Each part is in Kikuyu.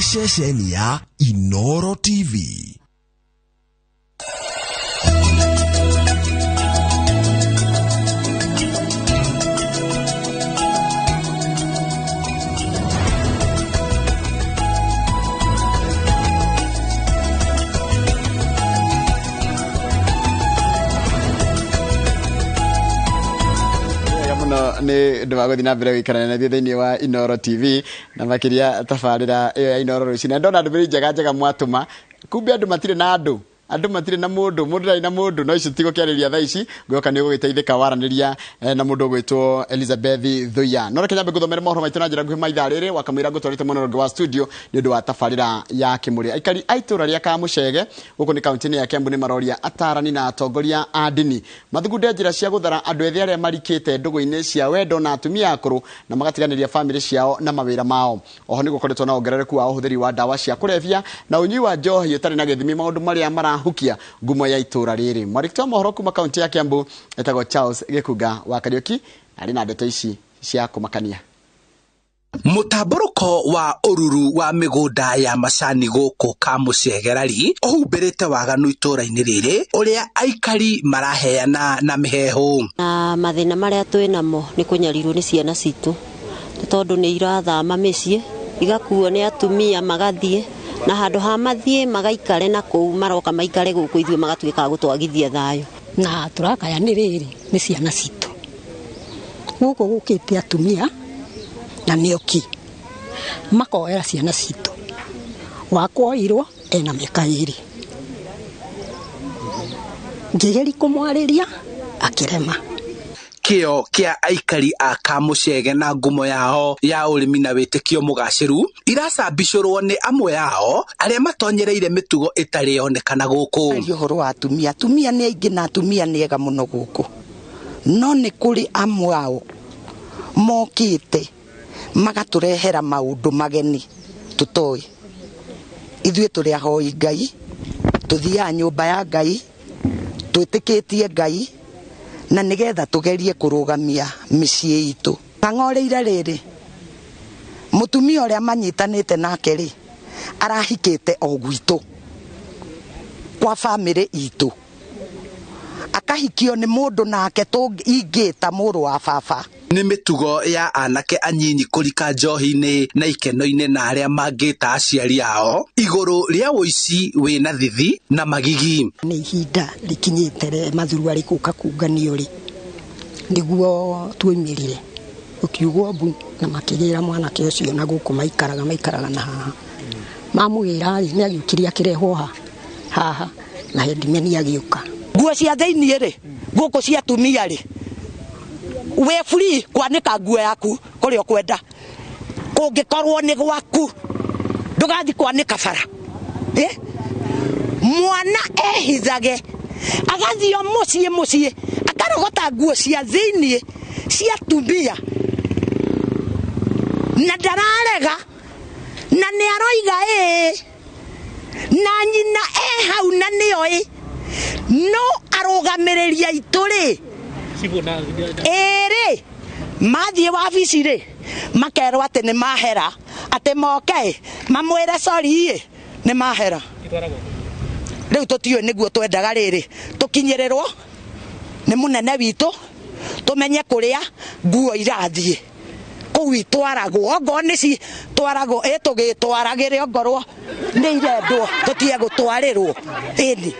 Ceceni ya Inoro TV. Wega muno nĩ ũndũ wa gũthiĩ na mbere gũikarania na ithuĩ thĩinĩ wa Inoro TV na makĩria tabarĩra ĩyo ya Inoro rũcinĩ. Na ndona ndũmĩrĩri njega njega mwatũma, kumbe andũ matirĩ na andũ, andũ matirĩ na mũndũ, mũndũ ndarĩ na mũndũ, no icio tigũkĩarĩria thaa ici, ngwĩhoka nĩ ũgũgĩteithĩka waranĩria na mũndũ ũgwĩtwo Elizabeth Thuya. No reke nyambe ngũthomere mohoro maitũ na njĩra nguhĩ ma ithaa rĩrĩ, wakamũira ngũtwarĩte mwena ũngĩ wa studio nĩ ũndũ wa tabarĩra ya Kĩmũrĩ. Aikari a itũũra rĩa Kamũcege gũkũ nĩ kaunti-inĩ ya Kiambu nĩ maroria atarani na atongoria a ndini mathugunde njĩra cia gũthara andũ ethĩ arĩa marikĩte ndũgũ-inĩ cia wendo na atumia akũrũ na magatiganĩria bamĩrĩ ciao na mawĩra mao. Oho nĩ gũkoretwo na wongerereku wa ũhũthĩri wa ndawa cia kũrebia na ũnyui wa njohi ũtarĩ na gĩthimi, maũndũ marĩa marahukia ngumo ya itũũra rĩrĩ. Mwandĩki wa mohoro kuma kaunti ya Kiambu etagwo Charles Gĩkunga wa Kariũki arĩ na ndeto ici cia kũmakania. Mũtambũrũko wa ũruru wa mĩgũnda ya macani gũkũ Kamũcegerari ũhumbĩrĩte waganu itũũra-inĩ rĩrĩ ũrĩa aikari maraheana na mĩheehũ. Na mathĩna marĩa twĩ namo nĩ kũnyarirwo nĩ ciana citũ, nĩ tondũ nĩ irathama mĩciĩ igakuo nĩ atumia magathiĩ, na handũ ha mathiĩ magaikare na kũu maroka maikare gũkũ ithuĩ magatuĩka a gũtwagithia thayũ. Na tũrakaya nĩ rĩrĩ nĩ ciana citũ gũkũ gũkĩte atumia na nĩoki makoera ciana citũ, wakwoirwo ena mĩaka 2, ngĩgeria kũmwarĩria akĩrema. Kĩo kĩa aikari a Kamũcege na ngumo yao ya ũrĩmi na wĩtĩkio mũgacĩru iracambicũrwo nĩ amwe ao arĩa matonyereire mĩtugo ĩtarĩ yonekana gũkũ. Aria ũhoro wa atumia, atumia nĩ aingĩ na atumia nĩ ega mũno gũkũ, no nĩ kũrĩ amwe ao mokĩte magatũrehera maũndũ mageni tũtoĩ. Ithuĩ tũrĩ ahoi Ngai, tũthiaga nyũmba ya Ngai, twĩtĩkĩtie Ngai, na nĩgetha tũgerie kũrũgamia mĩciĩ itũ. Ng'ang'oreire rĩrĩ, mũtumia ũrĩa manyitanĩte nake rĩ, arahikĩte o gwitũ kwa bamĩrĩ itũ, akahikio nĩ mũndũ nake ingĩta mũrũ wa baba. Nĩ mĩtugo ya anake anyinyi kũrika njohi-inĩ na ikeno-inĩ na arĩa mangĩta aciari ao igũrũ rĩa ũici wĩna thithi na magigi. Nĩ ihinda rĩkinyĩte rĩ mathuru arĩ gũka kunganio rĩ, nĩguo tuoimĩrire ũkiugwo mbu na makĩgĩra mwanake ũcio na gũkũ maikaraga na haha. Mamũgĩra rĩ, nĩ agĩũkire akĩrehwo haha na headman agĩũka. Nguo cia thĩiniĩ rĩ, gũkũ cia atumia rĩ, wĩ free kwanĩka nguo yaku kũrĩa ũkwenda, kũngĩkorwo nĩ gwaku ndũgathiĩ kwanĩka bara. Mwana ehithage agathiĩ o mũciĩ mũciĩ akarogota nguo cia thĩiniĩ cia atumia na ndararega na nĩ aroiga ĩĩ na nyina e hau na nĩoĩ, no arũgamĩrĩri aitũ rĩ ĩrĩ mathiĩ wabici rĩ makerwo atĩ nĩ mahera, atĩ moke mamwĩre sorry ĩ nĩ mahera. Rĩu tũtiũĩ nĩguo twendaga rĩrĩ tũkinyĩrĩrwo nĩ mũnene witũ tũmenye kũrĩa nguo irathiĩ kũu itwaragwo, ongorwo nĩ citwaragwo ĩ tũgĩtwaragĩre, ongorwo nĩ irendwo tũtige gũtwarĩrwo ĩni.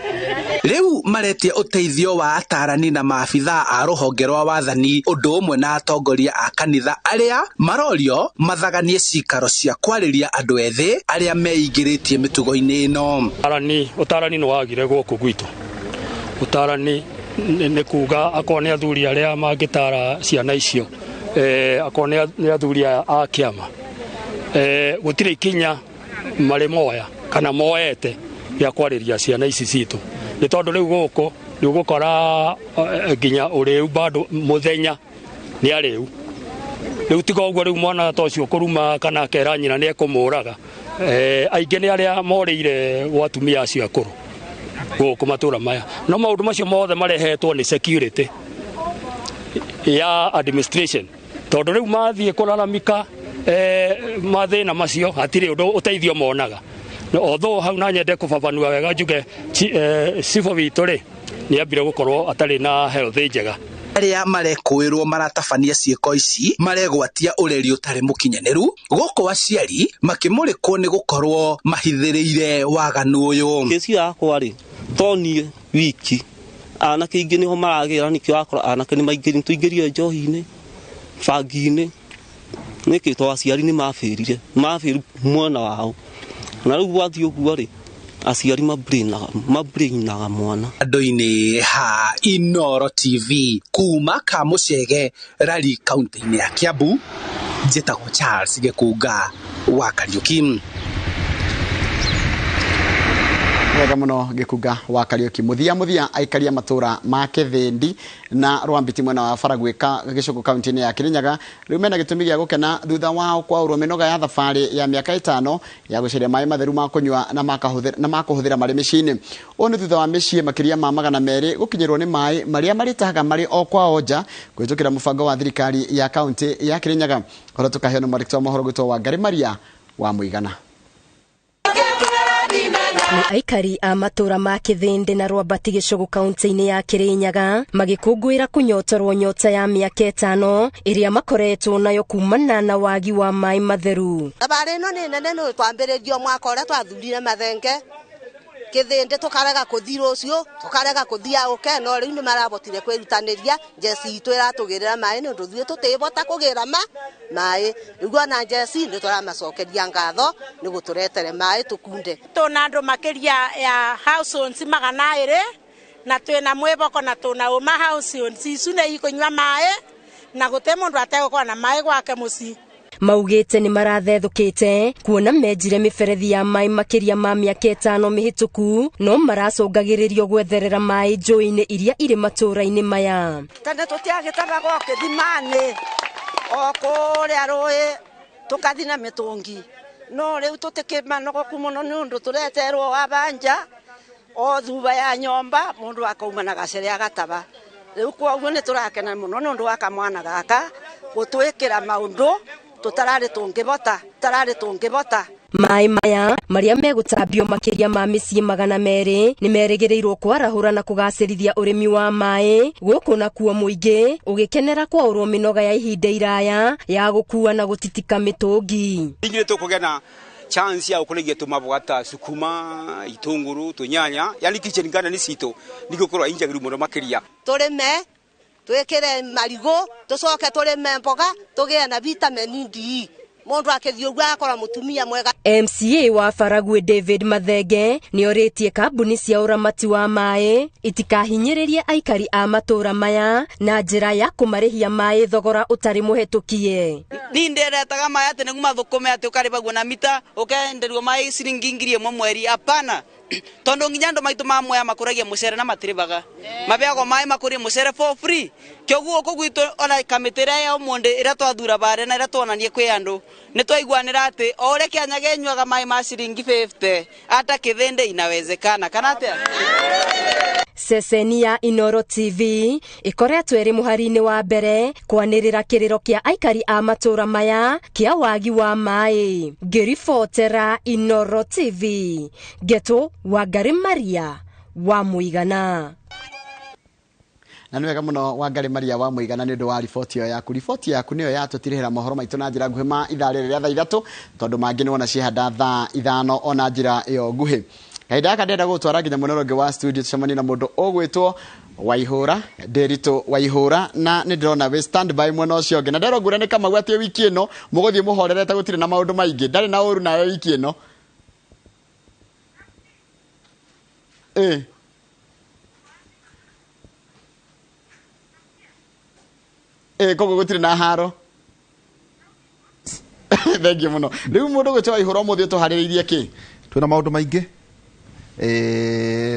Rĩu maretia ũteithio wa atarani na maabithaa a rũhonge rwa wathani ũndũ ũmwe na atongoria a kanitha arĩa marorio mathaganie cikaro cia kwarĩria andũ ethĩ arĩa meingĩrĩtie mĩtugo-inĩ ĩno. Ũtarani nĩ wagire gũkũ gwitũ. Ũtarani nĩ kuga akorwo nĩ athuri arĩa mangĩtara ciana icio, akorwo nĩ athuri a kĩama, gũtirĩ ikinya marĩ moya kana moete gĩa kwarĩria ciana ici citũ, nĩ tondũ rĩu gũkũ nĩ ũgũkora nginya ũrĩu bado mũthenya nĩ arĩu. Rĩu tiga ũguo rĩu mwana ta ũcio kũruma kana akera nyina nĩ ekũmũraga. Aingĩ nĩ arĩa morĩire gwa atumia acio akũrũ gũkũ matũũra maya, no maũndũ macio mothe marehetwo nĩ security ya administration, tondũ rĩu mathiĩ kũlalamika Mathĩna macio hatirĩ ũndũ ũteithio monaga. Although hau na nyende kũbabanua wega njuge cibũ witũ rĩ nĩ ambire gũkorwo atarĩ na health njega. Arĩa marekũĩrwo maratabania ciĩko ici maregwatia ũreri ũtarĩ mũkinyanĩru gũkũ aciari makĩmũrĩkwo nĩ gũkorwo mahithĩrĩire waganu ũyũ. Kĩci yakwa rĩ to niĩ wiki anake aingĩ nĩho maragĩra nĩkĩo wakora anake nĩ maingĩri tũingĩrie njohi-inĩ bangi-inĩ nĩkĩ to aciari nĩ mabĩrire mabĩru mwena wao na rĩu gwathiĩ ũguo rĩ aciari mabrainaga mwana. Andũ-inĩ ha Inooro TV kuma Kamũcege Rari kaunti-inĩ ya Kiambu, njĩtagwo Charles Gĩkunga wa Kariuki. Wega mũno Gĩkunga wa Kariuki. Mũthia mũthia aikaria matũra ma Kĩthĩndi na Rwambiti mwena wa Baragwĩ Gĩcũgũ kaunti-inĩ ya Kirinyaga rĩu mena gĩtũmi gĩa gũkena thutha wao kwaũrwo mĩnoga ya thabarĩ ya mĩaka 5 ya gũcaria maĩ matheru ma kũnyua na makũhũthĩra marĩ mĩciĩ-inĩ. Ũũ nĩ thutha wa mĩciĩ makĩria ma 200 gũkinyĩrwo nĩ maĩ marĩa marĩtahaga marĩ o kwao nja kũhĩtũkĩra mũbango wa thirikari ya kaunti ya Kirinyaga. Ũrĩa tũkaheo nĩ mwandĩki wa mohoro gwĩtwo Wangari Maria wa Mũigana. Nĩ aikari a matũra ma Kĩthĩndĩ na Rwambati Gĩcũgũ kaunti-inĩ ya Kirinyaga magĩkũngũĩra kũnyotorwo nyota ya mĩaka 5 ĩrĩa makoretwo nayo kumana na wagi wa maĩ matheru. Thabarĩ ĩno nĩ nene nĩ twambĩrĩrio mwaka ũrĩa twathurire Mathenge Kĩthĩndĩ tũkarega kũthi rũciũ tũkarega kũthi aũke no rĩu nĩ marabotire kwĩrutanĩria njeci itũ ĩratũgĩrĩra maĩ nĩ ũndũ ithuĩ tũtĩbota kũgĩra maĩ rĩu ona njeci nĩ tũramacokeria ngatho nĩ gũtũretere maĩ tũkunde. Tũna andũ makĩria ya households 200 na twĩna mwĩboko na tũna ũma households icu nĩ ikũnyua maĩ na gũtĩ mũndũ ategũkorwo na maĩ gwake mũciĩ. Maugĩte nĩ marathethũkĩte kuona menjire mĩberethi ya maĩ makĩria ma mĩaka 5 mĩhĩtũku no maracũngagĩrĩrio gwetherera maĩ njũĩ-inĩ iria irĩ matũũra-inĩ maya. Tene tũtiagĩtaga gwa kĩthima-inĩ o kũrĩa rũĩ tũkathi na mĩtũngi no rĩu tũtikĩmanogoku mũno nĩ ũndũ tũreterwo wabanja o thuba ya nyomba mũndũ akauma na gacere agataba rĩu kwoguo nĩ tũrakena mũno nĩ ũndũ wa kamwana gaka gũtwĩkĩra maũndũ tutarari tungibota tarari tungibota. Maĩ maya marĩa megũtambio makĩria ma mĩciĩ 200 nĩ merĩgĩrĩirwo kwarahũra na kũgacĩrithia ũrĩmi wa maĩ gũkũ nakuo mũingĩ ũgĩkenera kwaũrwo mĩnoga ya ihinda iraya ya gũkua na gũtitika mĩtũngi. Inyuĩ tũkũgĩa na chance ya gũkũragia tũmaboga ta sukuma, itũngũrũ, tũnyanya, yani kitchen garden citũ nĩgũkorwo injagĩru mũno makĩria. Tũrĩme twikire marigo tucoke turime mboga tugie na vitamin D mundu akithii uguo akora mutumia mwega. MCA wa Baragwĩ David Mathenge nĩorĩtie kambuni cia ũramati wa maĩ itikahinyĩrĩrie aikari a matũra maya na njĩra ya kũmarĩhia maĩ thogora ũtarĩ mũhetũkie. Ni nderetaga maĩ atĩ nĩguo mathũkũme atĩ ũkarĩhagwo na mita ũkenderio maĩ ciringi 1000 mweri hapana. Tondu nginya andu maitu mamwe makuragia mucere na matiribaga mabeagwo mai makurie mucere for free kioguo uko gwitu ona kamiti ria ya umundi ira twathura bare na ira twonanie kwi andu ni twaiguanira ati o uria Kianyaga enyuaga mai ma ciringi 50 ata Kithindi inawezekana kana atia. Ceceni ya Inooro TV ĩkoretwo ĩrĩ mũhari-inĩ wa mbere kwanĩrĩra kĩrĩro kĩa aikari a matũra maya kĩa wagi wa maĩ. Ngĩribotera Inooro TV Ngeto Wangari Maria wa Mũigana. Na nĩ wega mũno Wangari Maria wa Mũigana nĩ ũndũ wa riboti ĩyo yaku. Riboti yaku nĩyo yatũtirĩhĩra mohoro maitũ na njĩra nguhĩ ma ithaa rĩrĩ rĩa thaa 3 tondũ mangĩ nĩ wona ciehanda thaa 5 ona njĩra ĩyo nguhĩ. Kahinda gaka ndĩrenda gũgũtwara nginya mwena ũrĩa ũngĩ wa studio tũcemanie na mũndũ ũgwĩtwo Waihũra Ndĩritũ Waihũra na nĩ ndĩrona wĩ stand by mwena ũcio ũngĩ na nderwo ngure nĩ Kamau atĩ wiki ĩno mũgũthiĩ mũhorerete gũtirĩ na maũndũ maingĩ ndarĩ na ũru nawe wiki ĩno. Koguo gũtirĩ na haro. Thengiũ mũno. Rĩu mũndũ ũgwĩtwo Waihũra ũmũthĩ ũtũharĩrĩirie kĩ? Twĩna maũndũ maingĩ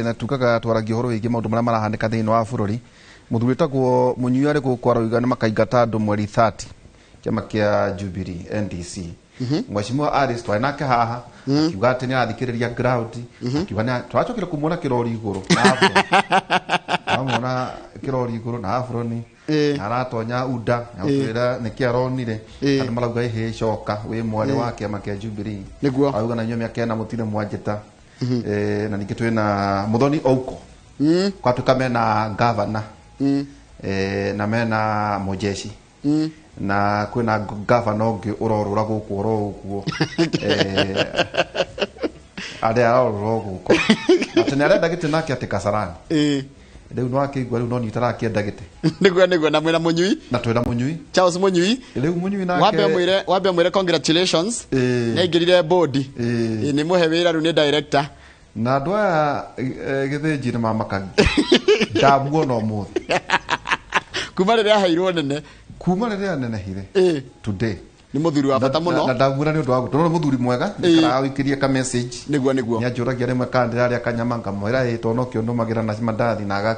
na tugaga twaragia ũhoro wĩgiĩ maũndũ marĩa marahanĩka thĩinĩ wa bũrũri. Mũthuri wĩtagwo Mũnyui arĩ gũkũ aroiga nĩ makaingata andũ mweri 30 kĩama kĩa Jubilee NDC. Mheshimiwa Alice twarĩ nake haha akiuga atĩ nĩ arathikĩrĩria ground akiuga nĩ twacokire kũmuona kĩrori igũrũ. Amona Kĩrori igũrũ na abroni na aratonya UDA na gũtwĩra nĩkĩ aronire. Andũ marauga ĩhĩ coka wĩ mwarĩ wa kĩama kĩa Jubilee. Nĩguo. Arauga na inyuĩ mĩaka ĩna mũtirĩ mwanjĩta. Na ningĩ twĩna Muthoni Ouko. Kwatuĩka mena gavana na mena mũjeshi na kwĩna gavana ũngĩ ũrorũra gũkũ oro ũguo, arĩa arorũra o gũkũ atĩ nĩ arenda gĩtĩ nake atĩ Kasarani. Rĩu no akĩigua rĩu no niĩ itarakĩenda gĩtĩ. Nĩguo na mwĩna Mũnyui. Na twĩna Mũnyui. Charles Mũnyui. Rĩu Mũnyui nake wambe ũmwĩre congratulations. Nĩaingĩrire board. Nĩ mũhe wĩra rĩu nĩ director. Na andũ aya Gĩthĩnji nĩ mamakagia. Ndamuona ũmũthĩ. Kuma rĩrĩa aheirwo nene. Kuma rĩrĩa anenehire. Today. Nĩ mũthuri wa bata mũno. Na ndamuona nĩ ũndũ wa gũtũ. Nĩ mũthuri mwega. Nĩkaraga gũikĩria ka message. Nĩguo. Nĩ anjũragia rĩmwe kana ndĩrarĩa kanyama ngamwĩra ĩ tondũ nokĩo ndũmagĩra na mandathi na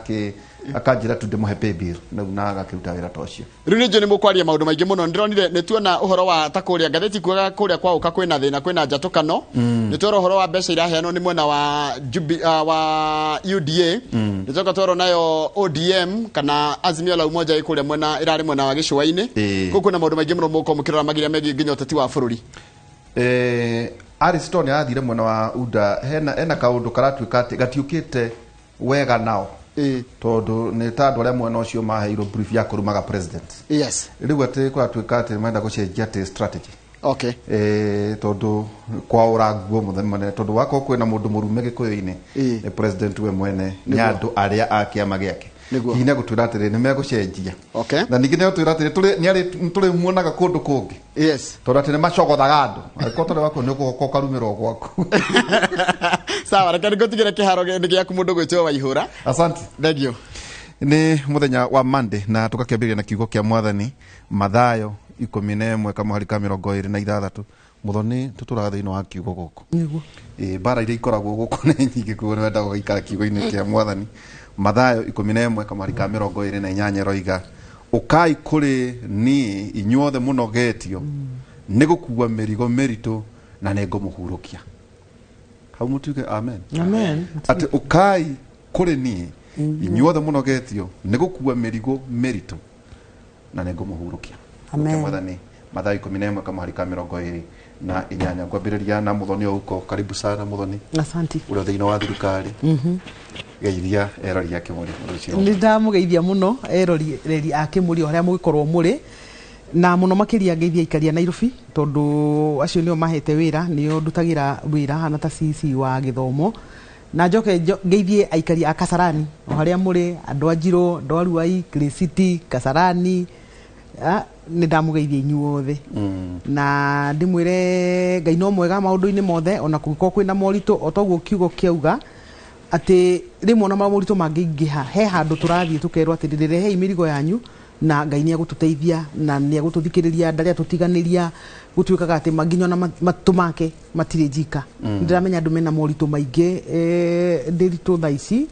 akanjĩra tu ndĩmũhe pay bill. Rĩu na agakĩruta wĩra ta ũcio. Rĩu nĩ njũĩ nĩ mũkwaria maũndũ maingĩ mũno. Ndĩronire nĩ tuona ũhoro wa ta kũrĩa ngathĩti kuaga kũrĩa kwa ũka kwĩna thĩna kwĩna njatũkano. Nĩ tuona ũhoro wa mbeca iraheanwo nĩ mwena wa wa UDA. Nĩ tuoka twerwo nayo ODM kana Azimio la Umoja ĩ kũrĩa mwena ĩrarĩ mwena wa gĩcũa-inĩ. Kũu kwĩna maũndũ maingĩ mũno mũgũkorwo mũkĩrora magiria megiĩ nginya ũteti wa bũrũri. Ariston arathire mwena wa UDA hena kaũndũ karatuĩka atĩ gatiũkĩte wega nao. Tondũ nĩ ta andũ arĩa mwena ũcio maheirwo brief ya kũrumaga president. Yes. Rĩu atĩ kũratuĩka atĩ marenda gũcenjia atĩ strategy. Okay. Tondũ kwaũra nguo mũthenya mũnene tondũ wakorwo kwĩna mũndũ mũrume gĩkũyũ-inĩ nĩ president we mwene nĩ andũ arĩa a kĩama gĩake. Hihi nĩ egũtwĩra atĩrĩ nĩ megũcenjia. Okay. Na ningĩ nĩ egũtwĩra atĩrĩ nĩ tũrĩmuonaga kũndũ kũngĩ. Yes. Tondũ atĩ nĩ macogothaga andũ. Angĩkorwo ũtarĩ waku nĩ ũgũka ũkarumĩrwo gwaku. Sawa, reke nĩngũtigĩre kĩharo gĩaku mũndũ gwĩtwo Waihũra. Asante. Thank you. Nĩ mũthenya wa Monday na tũgakĩambĩrĩria na kiugo kĩa mwathani Mathayo 11 kamũhari ka 26. Muthoni tũtũraga thĩinĩ wa kiugo gũkũ. Nĩguo. Mbara iria ikoragwo gũkũ nĩ nyingĩ koguo nĩ wendaga ũgaikara kiugo-inĩ kĩa mwathani. Mathayo 11 kamũhari ka 28 ĩroiga ũkai kũrĩ niĩ inyuothe mũnogetio nĩ gũkua mĩrigo mĩritũ na nĩ ngũmũhurũkia. Hau mũtuge amen. Amen. Atĩ ũkai kũrĩ niĩ inyuothe mũnogetio nĩ gũkua mĩrigo mĩritũ na nĩ ngũmũhurũkia. Amen. Mwathani Mathayo 11 kamũhari ka 28. Ngwambĩrĩria na Muthoni Ouko. Karibu sana Muthoni. Asante. Ũrĩa thĩinĩ wa thirikari. Geithia erori a Kĩmũri rũciũ. Nĩ ndamũgeithia mũno eroreri a Kĩmũri o harĩa mũgĩkorwo mũrĩ na mũno makĩria ngeithia aikaria Nairobi tondũ acio nĩo mahete wĩra nĩo ndutagĩra wĩra hana ta CC wa gĩthomo na njoke ngeithie aikari a Kasarani o harĩa mũrĩ andũ a Njirũ andũ a Ruai Grey City Kasarani nĩ ndamũgeithia inyuothe na ndĩmwĩre Ngai no mwega maũndũ-inĩ mothe ona kũngĩkorwo kwĩna moritũ o toguo kiugo kĩauga atĩ rĩmwe ona moritũ mangĩingĩha he handũ tũrathiĩ tũkerwo atĩ rĩrehei mĩrigo yanyu na Ngai nĩ egũtũteithia na nĩ egũtũthikĩrĩria ndarĩ atũtiganĩria gũtuĩkaga atĩ nginya ona matũ make matirĩ njika. Ndĩramenya andũ mena moritũ maingĩ ndĩritũ thaa ici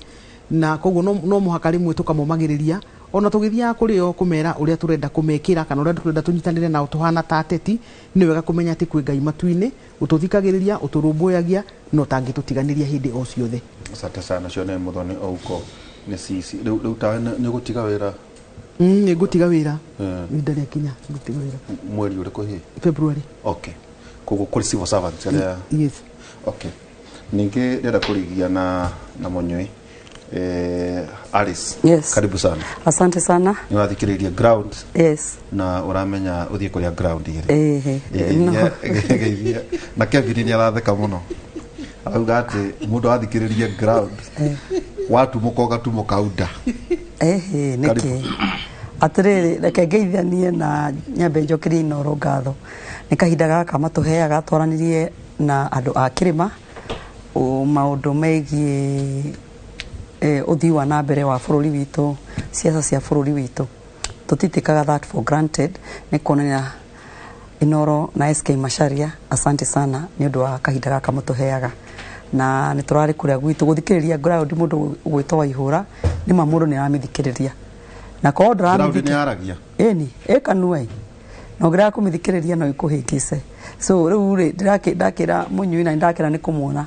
na koguo no mũhaka rĩmwe tũkamomagĩrĩria ona tũgĩthiaga kũrĩ o kũmera ũrĩa tũrenda kũmekĩra kana ũrĩa tũrenda tũnyitanĩre nao tũhana ta ateti nĩ wega kũmenya atĩ kwĩ Ngai matu-inĩ ũtũthikagĩrĩria ũtũrũmbũyagia no tangĩtũtiganĩria hĩndĩ o ciothe. Asante sana ũcio nĩ Muthoni Ouko nĩ CC. Rĩu tawe nĩ ũgũtiga wĩra? Nĩ ngũtiga wĩra ihinda rĩakinya ngũtiga wĩra. Mweri ũrĩkũ hihi? February. Okay. Koguo kũrĩ civil servants arĩa. Yes. Okay. Ningĩ ndĩrenda kũrigia na Mũnyui. Alice. Yes. Karibu sana. Asante sana. Nĩ wathikĩrĩirie ground. Yes. Na ũramenya ũthiĩ kũrĩa ground ĩrĩ. Geithia. Na Kevin nĩ aratheka mũno. Arauga atĩ mũndũ athikĩrĩrie ground. Watumũka ũgatumũka UDA. Nĩkĩ? Atĩrĩrĩ reke ngeithanie na nyambe njokerie Inooro ngatho. Nĩ kahinda gaka matũheaga twaranĩrie na andũ a kĩrĩma maũndũ megiĩ ũthii wa na mbere wa bũrũri witũ siasa cia bũrũri witũ tũtitĩkaga that for granted nĩ kuonania Inooro na SK Macharia asante sana nĩ ũndũ wa kahinda gaka mũtũheaga na nĩ tũrarĩ kũrĩa gwitũ gũthikĩrĩria ground mũndũ ũgwĩtwo Waihũra nĩ ma mũndũ nĩ aramĩthikĩrĩria na korwo ndũramĩthikĩrĩria ĩni ĩkanua na ũngĩrega kũmĩthikĩrĩria no ĩkũhĩngĩce so rĩu rĩ ndakĩra Mũnyui na ndakĩra nĩ kũmuona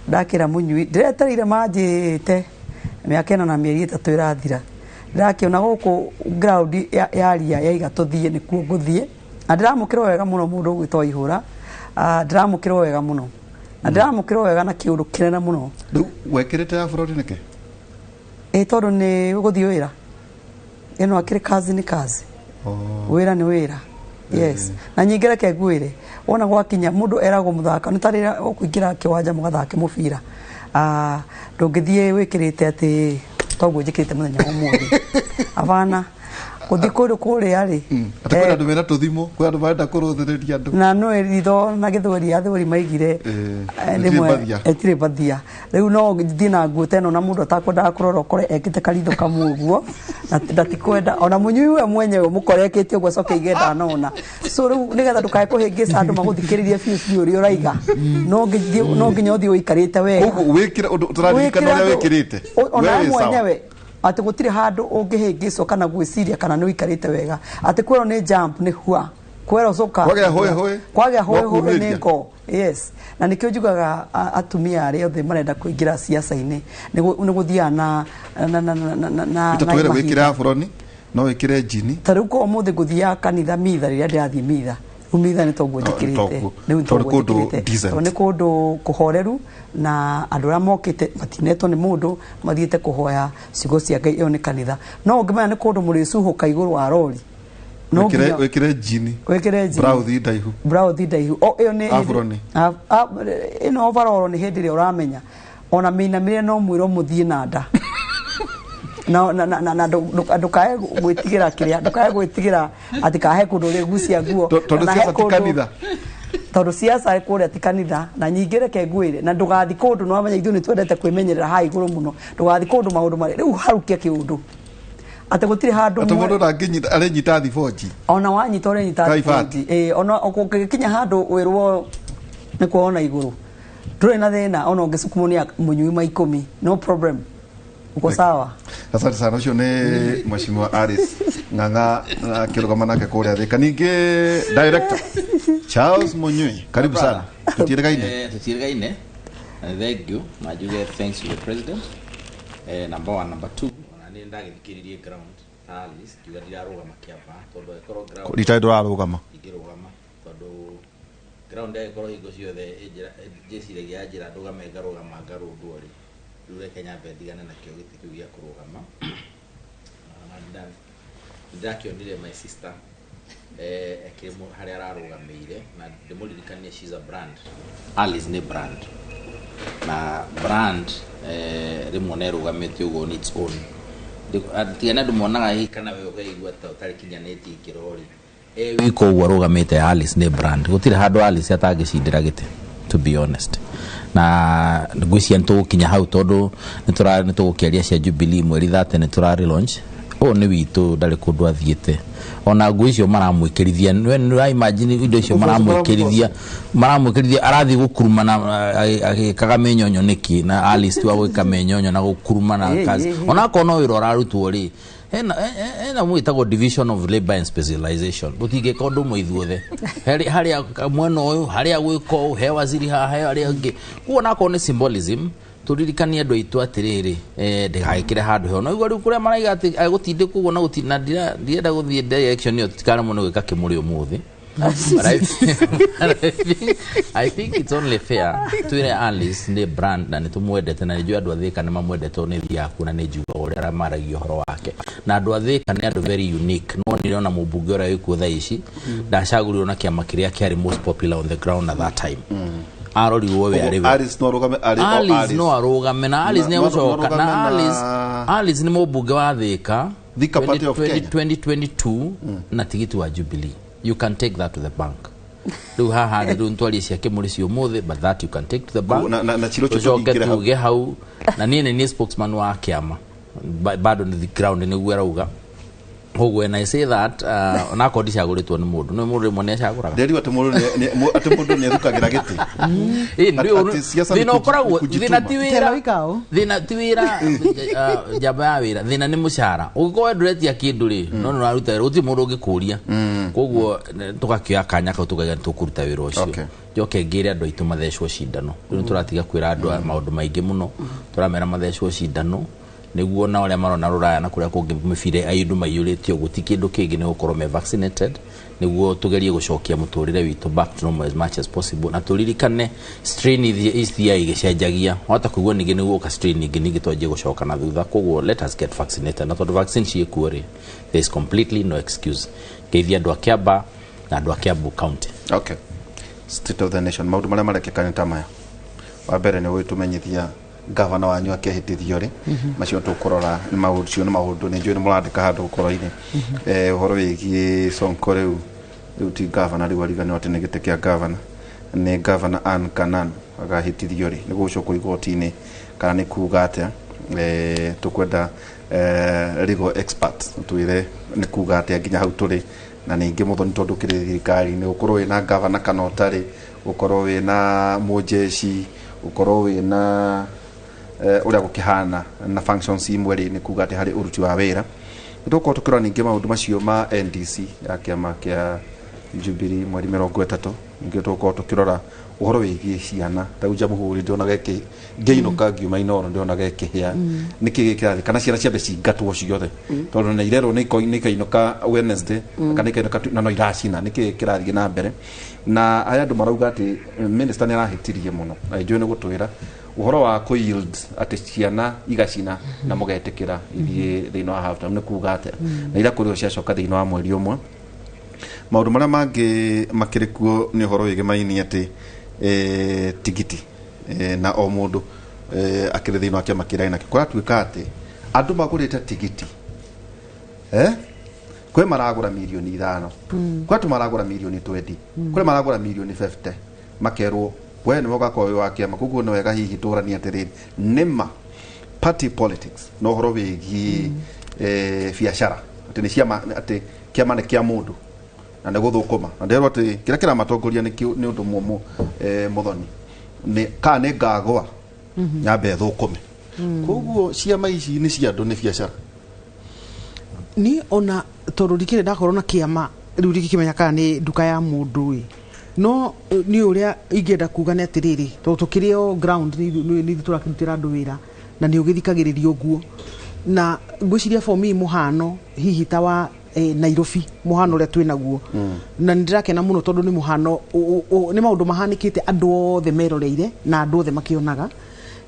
ndakĩra Mũnyui ndĩretereire manjĩte mĩaka ĩno na mĩeri 3 ĩrathira Ndĩrakĩona gũkũ ground ya ria yaiga tũthiĩ nĩkuo ngũthiĩ, na ndĩramũkĩrwo wega mũno mũndũ ũgwĩtwo Ihũra. Ndĩramũkĩrwo wega mũno na ndĩramũkĩrwo wega na kĩũndũ kĩnene mũno. Rĩu wekĩrĩte afroni nĩkĩ? Ĩ tondũ nĩ gũthiĩ wĩra, ĩno akĩrĩ kazi nĩ kazi, wĩra nĩ wĩra. Yes, na nyingĩ reke ngwĩre, wona gwakinya mũndũ eragwo mũthako nĩ ta rĩrĩa ũkũingĩra kĩwanja mũgathake mũbira, ndũngĩthiĩ wĩkĩrĩte atĩ toguo njĩkĩrĩte mũthenya wa ũmũthĩ, abana gũthiĩ kũndũ kũrĩa rĩ. Atĩ kwĩna andũ mena tũthimũ, kwĩ andũ marenda kũrũthĩrĩria andũ. Na no ritho na gĩthweri athweri maigire ĩtirĩ mbathia. Ĩtirĩ mbathia. Rĩu no thiĩ na nguo ta ĩno na mũndũ atakwendaga kũrora ũkore ekĩte karitho kamwe ũguo na ndatikwenda ona mũnyui we mwenyewe mũkore ekĩte ũguo acoke aige ndanona. So rĩu nĩgetha ndũkae kũhĩngĩca andũ magũthikĩrĩrie biũ biũ ũrĩa ũraiga, no nginya ũthiĩ ũikarĩte wega. Koguo wĩkĩre ũndũ tũraririkana ũrĩa wĩkĩrĩte. Ona We we wĩ sawa. mwenyewe atĩ gũtirĩ handũ ũngĩhĩngĩcwo kana gwĩciria kana nĩ ũikarĩte wega, atĩ kwerwo nĩ jump nĩ hua kwerwo coka. Kwagĩa hũĩ hũĩ, kwagĩa no hũĩ hũĩ nĩ kumĩria. ngo. Yes, na nĩkĩo njugaga atumia arĩa othe marenda kũingĩra siasa-inĩ nĩ gũthiaga na na na na na na na Peter, na twĩre mahinda. wĩkĩre afroni no wĩkĩre njini. Ta rĩu ko ũmũthĩ ngũthiaga kanitha mitha, rĩrĩa ndĩrathiĩ mitha, rĩu mitha nĩ toguo njĩkĩrĩte. Toguo. Rĩu Tondũ toguo kũndũ njĩkĩrĩte. decent. Tondũ nĩ kũndũ kũhoreru na andũ arĩa mokĩte matinetwo nĩ mũndũ, mathiĩte kũhoya ciugo cia Ngai, ĩyo nĩ kanitha. No ũngĩmenya nĩ kũndũ mũrĩcuhũka igũrũ wa rori, no Wĩkĩre njini. Wĩkĩre njini. Brauthi ndaihu. Brauthi ndaihu. O ĩyo nĩ Afroni. Ĩno overall nĩ hĩndĩ ĩrĩa ũramenya ona mĩinamĩrĩre no mwĩrwo mũthiĩ na nda na ndũkae gwĩtigĩra kĩrĩa, ndũkae gwĩtigĩra atĩ kahe kũndũ ũrĩgucia nguo. Tondũ Na he siasa ti kũndũ- kanitha. Tondũ siasa kũrĩa ti kanitha. Na nyingĩ reke ngwĩre, na ndũgathi kũndũ, nĩwamenya ithuĩ nĩ twendete kwĩmenyerera haha igũrũ mũno, ndũgathi kũndũ maũndũ marĩa rĩu harukia kĩũndũ atĩ gũtirĩ handũ Atĩ mũndũ ndangĩnyita arenyita thibonji. Ona wanyita ũrenyita Kaibati. thibonji. Ĩĩ, ona ũngĩkinya handũ wĩrwo nĩ kuona igũrũ, ndũrĩ na thĩna, ona ũngĩcukumwo nĩ mũnyui ma 10, no problem, uko sawa. Asante sana. Ũcio nĩ Mheshimiwa Alice Ng'ang'a akĩrũgama nake kũrĩa Thika. Ningĩ director Charles Munyui, karibu sana. Tũtiĩrĩgaine. Tũtiĩrĩgaine. Thank you na njuge thanks to the president, number one. Number two, ona nĩ ndagĩthikĩrĩrie ground Alice ngiuga ndirarũgama kĩamba tondũ angĩkorwo ground Rita ndũrarũgama. Ingĩrũgama tondũ ground angĩkorwo hingo ciothe njĩciragia ya njĩra ndũgame ngarũgama ngarũndwo rĩ, rĩu reke nyambe ndigane nakĩo gĩtĩ kĩu gĩa kũrũgama. Na nĩndakĩonire my sister akĩrĩ harĩa ararũgamĩire na ndĩmũririkanie she's a brand. Alice nĩ brand na brand rĩmwe na ĩrũgamĩte ũguo on its own. Tiga nĩ andũ monaga hihi kana we ũkaigua ta ũtarĩ kinyanĩtie ikĩro rĩ, e wiko ũguo arũgamĩte. Alice nĩ brand, gũtirĩ handũ Alice atangĩcindĩra gĩtĩ, to be honest. Na ngwĩciria nĩ tũgũkinya hau tondũ nĩ tũgũkĩaria cia Jubilee mweri 30 nĩ tũra relaunch. Ũyũ nĩ witũ, ndarĩ kũndũ athiĩte. Ona nguo icio maramwĩkĩrithia, we nĩ imagine indo icio maramwĩkĩrithia arathiĩ gũkurumana agĩkaga mĩnyonyo nĩkĩ? Na Alice ti wa gwĩka mĩnyonyo na gũkurumana kazi. Onakorwo no wĩra ũrarutwo rĩ, hena mwĩtagwo division of labor and specialization, gũtingĩka ũndũ ũmwe ithuothe. Harĩa mwena ũyũ harĩa gwĩka ũũ, he waziri haha, he harĩa ũngĩ. Koguo onakorwo nĩ symbolism, tũririkanie andũ aitũ atĩrĩrĩ, ndĩgagĩkĩre handũ heho. No igua rĩu kũrĩa maraiga atĩ agũtindĩkwo ũguo na na ndirenda gũthiĩ direction ĩyo, tũtikaremwo nĩ gwĩka kĩmũrĩ ũmũthĩ. But I think it's only fair twĩre Alice nĩ brand na nĩ tũmwendete na nĩ njũĩ andũ a Thika nĩ mamwendete tondũ nĩ thiaga kuo na nĩ njugaga ũrĩa maragia ũhoro wake. Na andũ a Thika nĩ andũ very unique. No nire ona mũmbunge ũrĩa wĩkuo thaa ici ndacagũrirwo na kĩama kĩrĩa kĩarĩ most popular on the ground at that time, arorirwo we arĩ we. Alice no arũgame arĩ o Alice Alice. no arũgame na Alice nĩ egũcoka no na arũgame Alice Alice nĩ mũmbunge wa Thika Thika Party of Kenya. 2022 na tigiti wa Jubilee. You can take that to the bank. Rĩu haha rĩ, rĩu ntwarie cia kĩmũrĩ cia ũmũthĩ, but that you can take to the bank. Na Chirocho Tũcoke tũingĩre hau. tuge hau na niĩ nĩ niĩ spokesman wa kĩama. Bado nĩ the ground nĩguo arauga koguo. When I say that, onakorwo ndicagũrĩtwo nĩ mũndũ, nĩ mũndũ rĩmwe nĩ acagũraga. Nderiwa atĩ mũndũ atĩ mũndũ nĩ ethukagĩra gĩtĩ. Atĩ siasa nĩ Thĩna ũkoragwo nĩ kujituma. thĩna ti wĩra, thĩna ti wĩra, njamba ya wĩra, thĩna nĩ mũcara. Ũngĩkorwo we ndũretia kĩndũ rĩ, no nĩ ũraruta wĩra, gũtirĩ mũndũ ũngĩkũria. Koguo tũgakĩoya kanya kau tũkaiga nĩ tũkũruta wĩra ũcio. Njoke ngĩre andũ aitũ mathecwo cindano. Rĩu nĩ tũratiga kwĩra andũ aya maũndũ maingĩ mũno, tũramera mathecwo cindano. Nĩguo na ũrĩa marona rũraya na kũrĩa kũngĩ mĩbira andũ maiyũrĩte ũguo, ti kĩndũ kĩngĩ, nĩ gũkorwo me vaccinated, nĩguo tũgerie gũcokia mũtũrĩre witũ back to normal as much as possible. Na tũririkane strain ithiaga igĩcenjagia, wahota kũigua ningĩ nĩ gũka strain ingĩ, ningĩ twanjie gũcoka na thutha. Koguo let us get vaccinated, na tondũ vaccine ciĩkuo rĩ, there is completely no excuse. Ngeithia andũ a Kĩamba na andũ a Kiambu County. Okay, state of the nation, maũndũ marĩa marekĩka nĩ ta maya. Wa mbere nĩ ũgĩtũmenyithia gavana wanyu akĩhĩtithio rĩ. Macio tũkũrora nĩ maũndũ cio, nĩ maũndũ nĩ njũĩ nĩ mũrandĩka handũ ũkoro-inĩ. Ũhoro wĩgiĩ Sonko, rĩu ti gavana, rĩu ariganĩrwo atĩ nĩ gĩtĩ kĩa gavana, nĩ gavana Ann Kanan agahĩtithio rĩ, nĩ gũcokwo igoti-inĩ kana nĩ kuga atĩa? Tũkwenda legal expert twĩre nĩ kuga atĩa nginya hau tũrĩ. Na ningĩ Mũthoni, tondũ ũkĩrĩ thirikari-inĩ, ũkorwo wĩna gavana kana ũtarĩ, ũkorwo wĩna mũjeshi, ũkorwo wĩna ũrĩa gũkĩhana na functions imwe rĩ, nĩ kuga atĩ harĩ ũruti wa wĩra. Nĩ tũgũkorwo tũkĩrora ningĩ maũndũ macio ma NDC ya kĩama kĩa Jubilee mweri 30. Ningĩ tũgũkorwo tũkĩrora ũhoro wĩgiĩ ciana ta rĩu Jamhuri, ndĩonaga ĩkĩ ngĩinũka ngiuma Inooro, ndĩonaga ĩkĩhĩa. Nĩkĩ gĩkĩrathiĩ? Kana ciana ciambe cingatwo ciothe, tondũ nĩ irerwo nĩ ikainũka Wednesday kana ikainũka na no iracina? Nĩkĩ kĩrathiĩ na mbere? Na aya andũ marauga atĩ minister nĩ arahĩtirie mũno, na njũĩ nĩ gũtwĩra ũhoro wa kũ yield atĩ ciana igacina na mũgetĩkĩra ithiĩ thĩinĩ wa half time nĩ kuga atĩa? Na ira kũrĩ ciacoka thĩinĩ wa mweri ũmwe. Maũndũ marĩa mangĩ makĩrĩ kuo nĩ ũhoro wĩgĩmainie atĩ tigiti na o mũndũ akĩrĩ thĩinĩ wa kĩama kĩrĩa nakĩo, kũratuĩka atĩ andũ magũrĩte tigiti, kwĩ maragũra mirioni 5, kwĩ andũ maragũra mirioni 20, kwĩ maragũra mirioni 50, makerwo we nĩwe ũgakorwo wĩ wa kĩama. Koguo nĩ wega hihi tũranie atĩrĩrĩ, nĩma party politics na ũhoro wĩgiĩ biacara, atĩ nĩ ciama, atĩ kĩama nĩ kĩa mũndũ na nĩ gũthũkũma, na ndĩrerwo atĩ kĩrĩa kĩramatongoria nĩ ũndũ mũmũ, Mũthoni, nĩ kana nĩ ngagwa nyambe thũkũme. Koguo ciama ici nĩ cia andũ, nĩ biacara. Niĩ ona tondũ ndikĩrĩ ndakorwo na kĩama rĩu, ndingĩkĩmenya kana nĩ nduka ya mũndũ ĩ, no niĩ ũrĩa ingĩenda kuga nĩ atĩrĩrĩ, tondũ tũkĩrĩ o ground, nĩ ithuĩ tũrakĩrutĩra andũ wĩra na nĩ ũgĩthikagĩrĩria ũguo, na ngwĩciria for me mũhano hihi ta wa Nairobi, mũhano ũrĩa twĩ naguo, na nĩ ndĩrakena mũno tondũ nĩ mũhano nĩ maũndũ mahanĩkĩte andũ othe meroreire na andũ othe makĩonaga.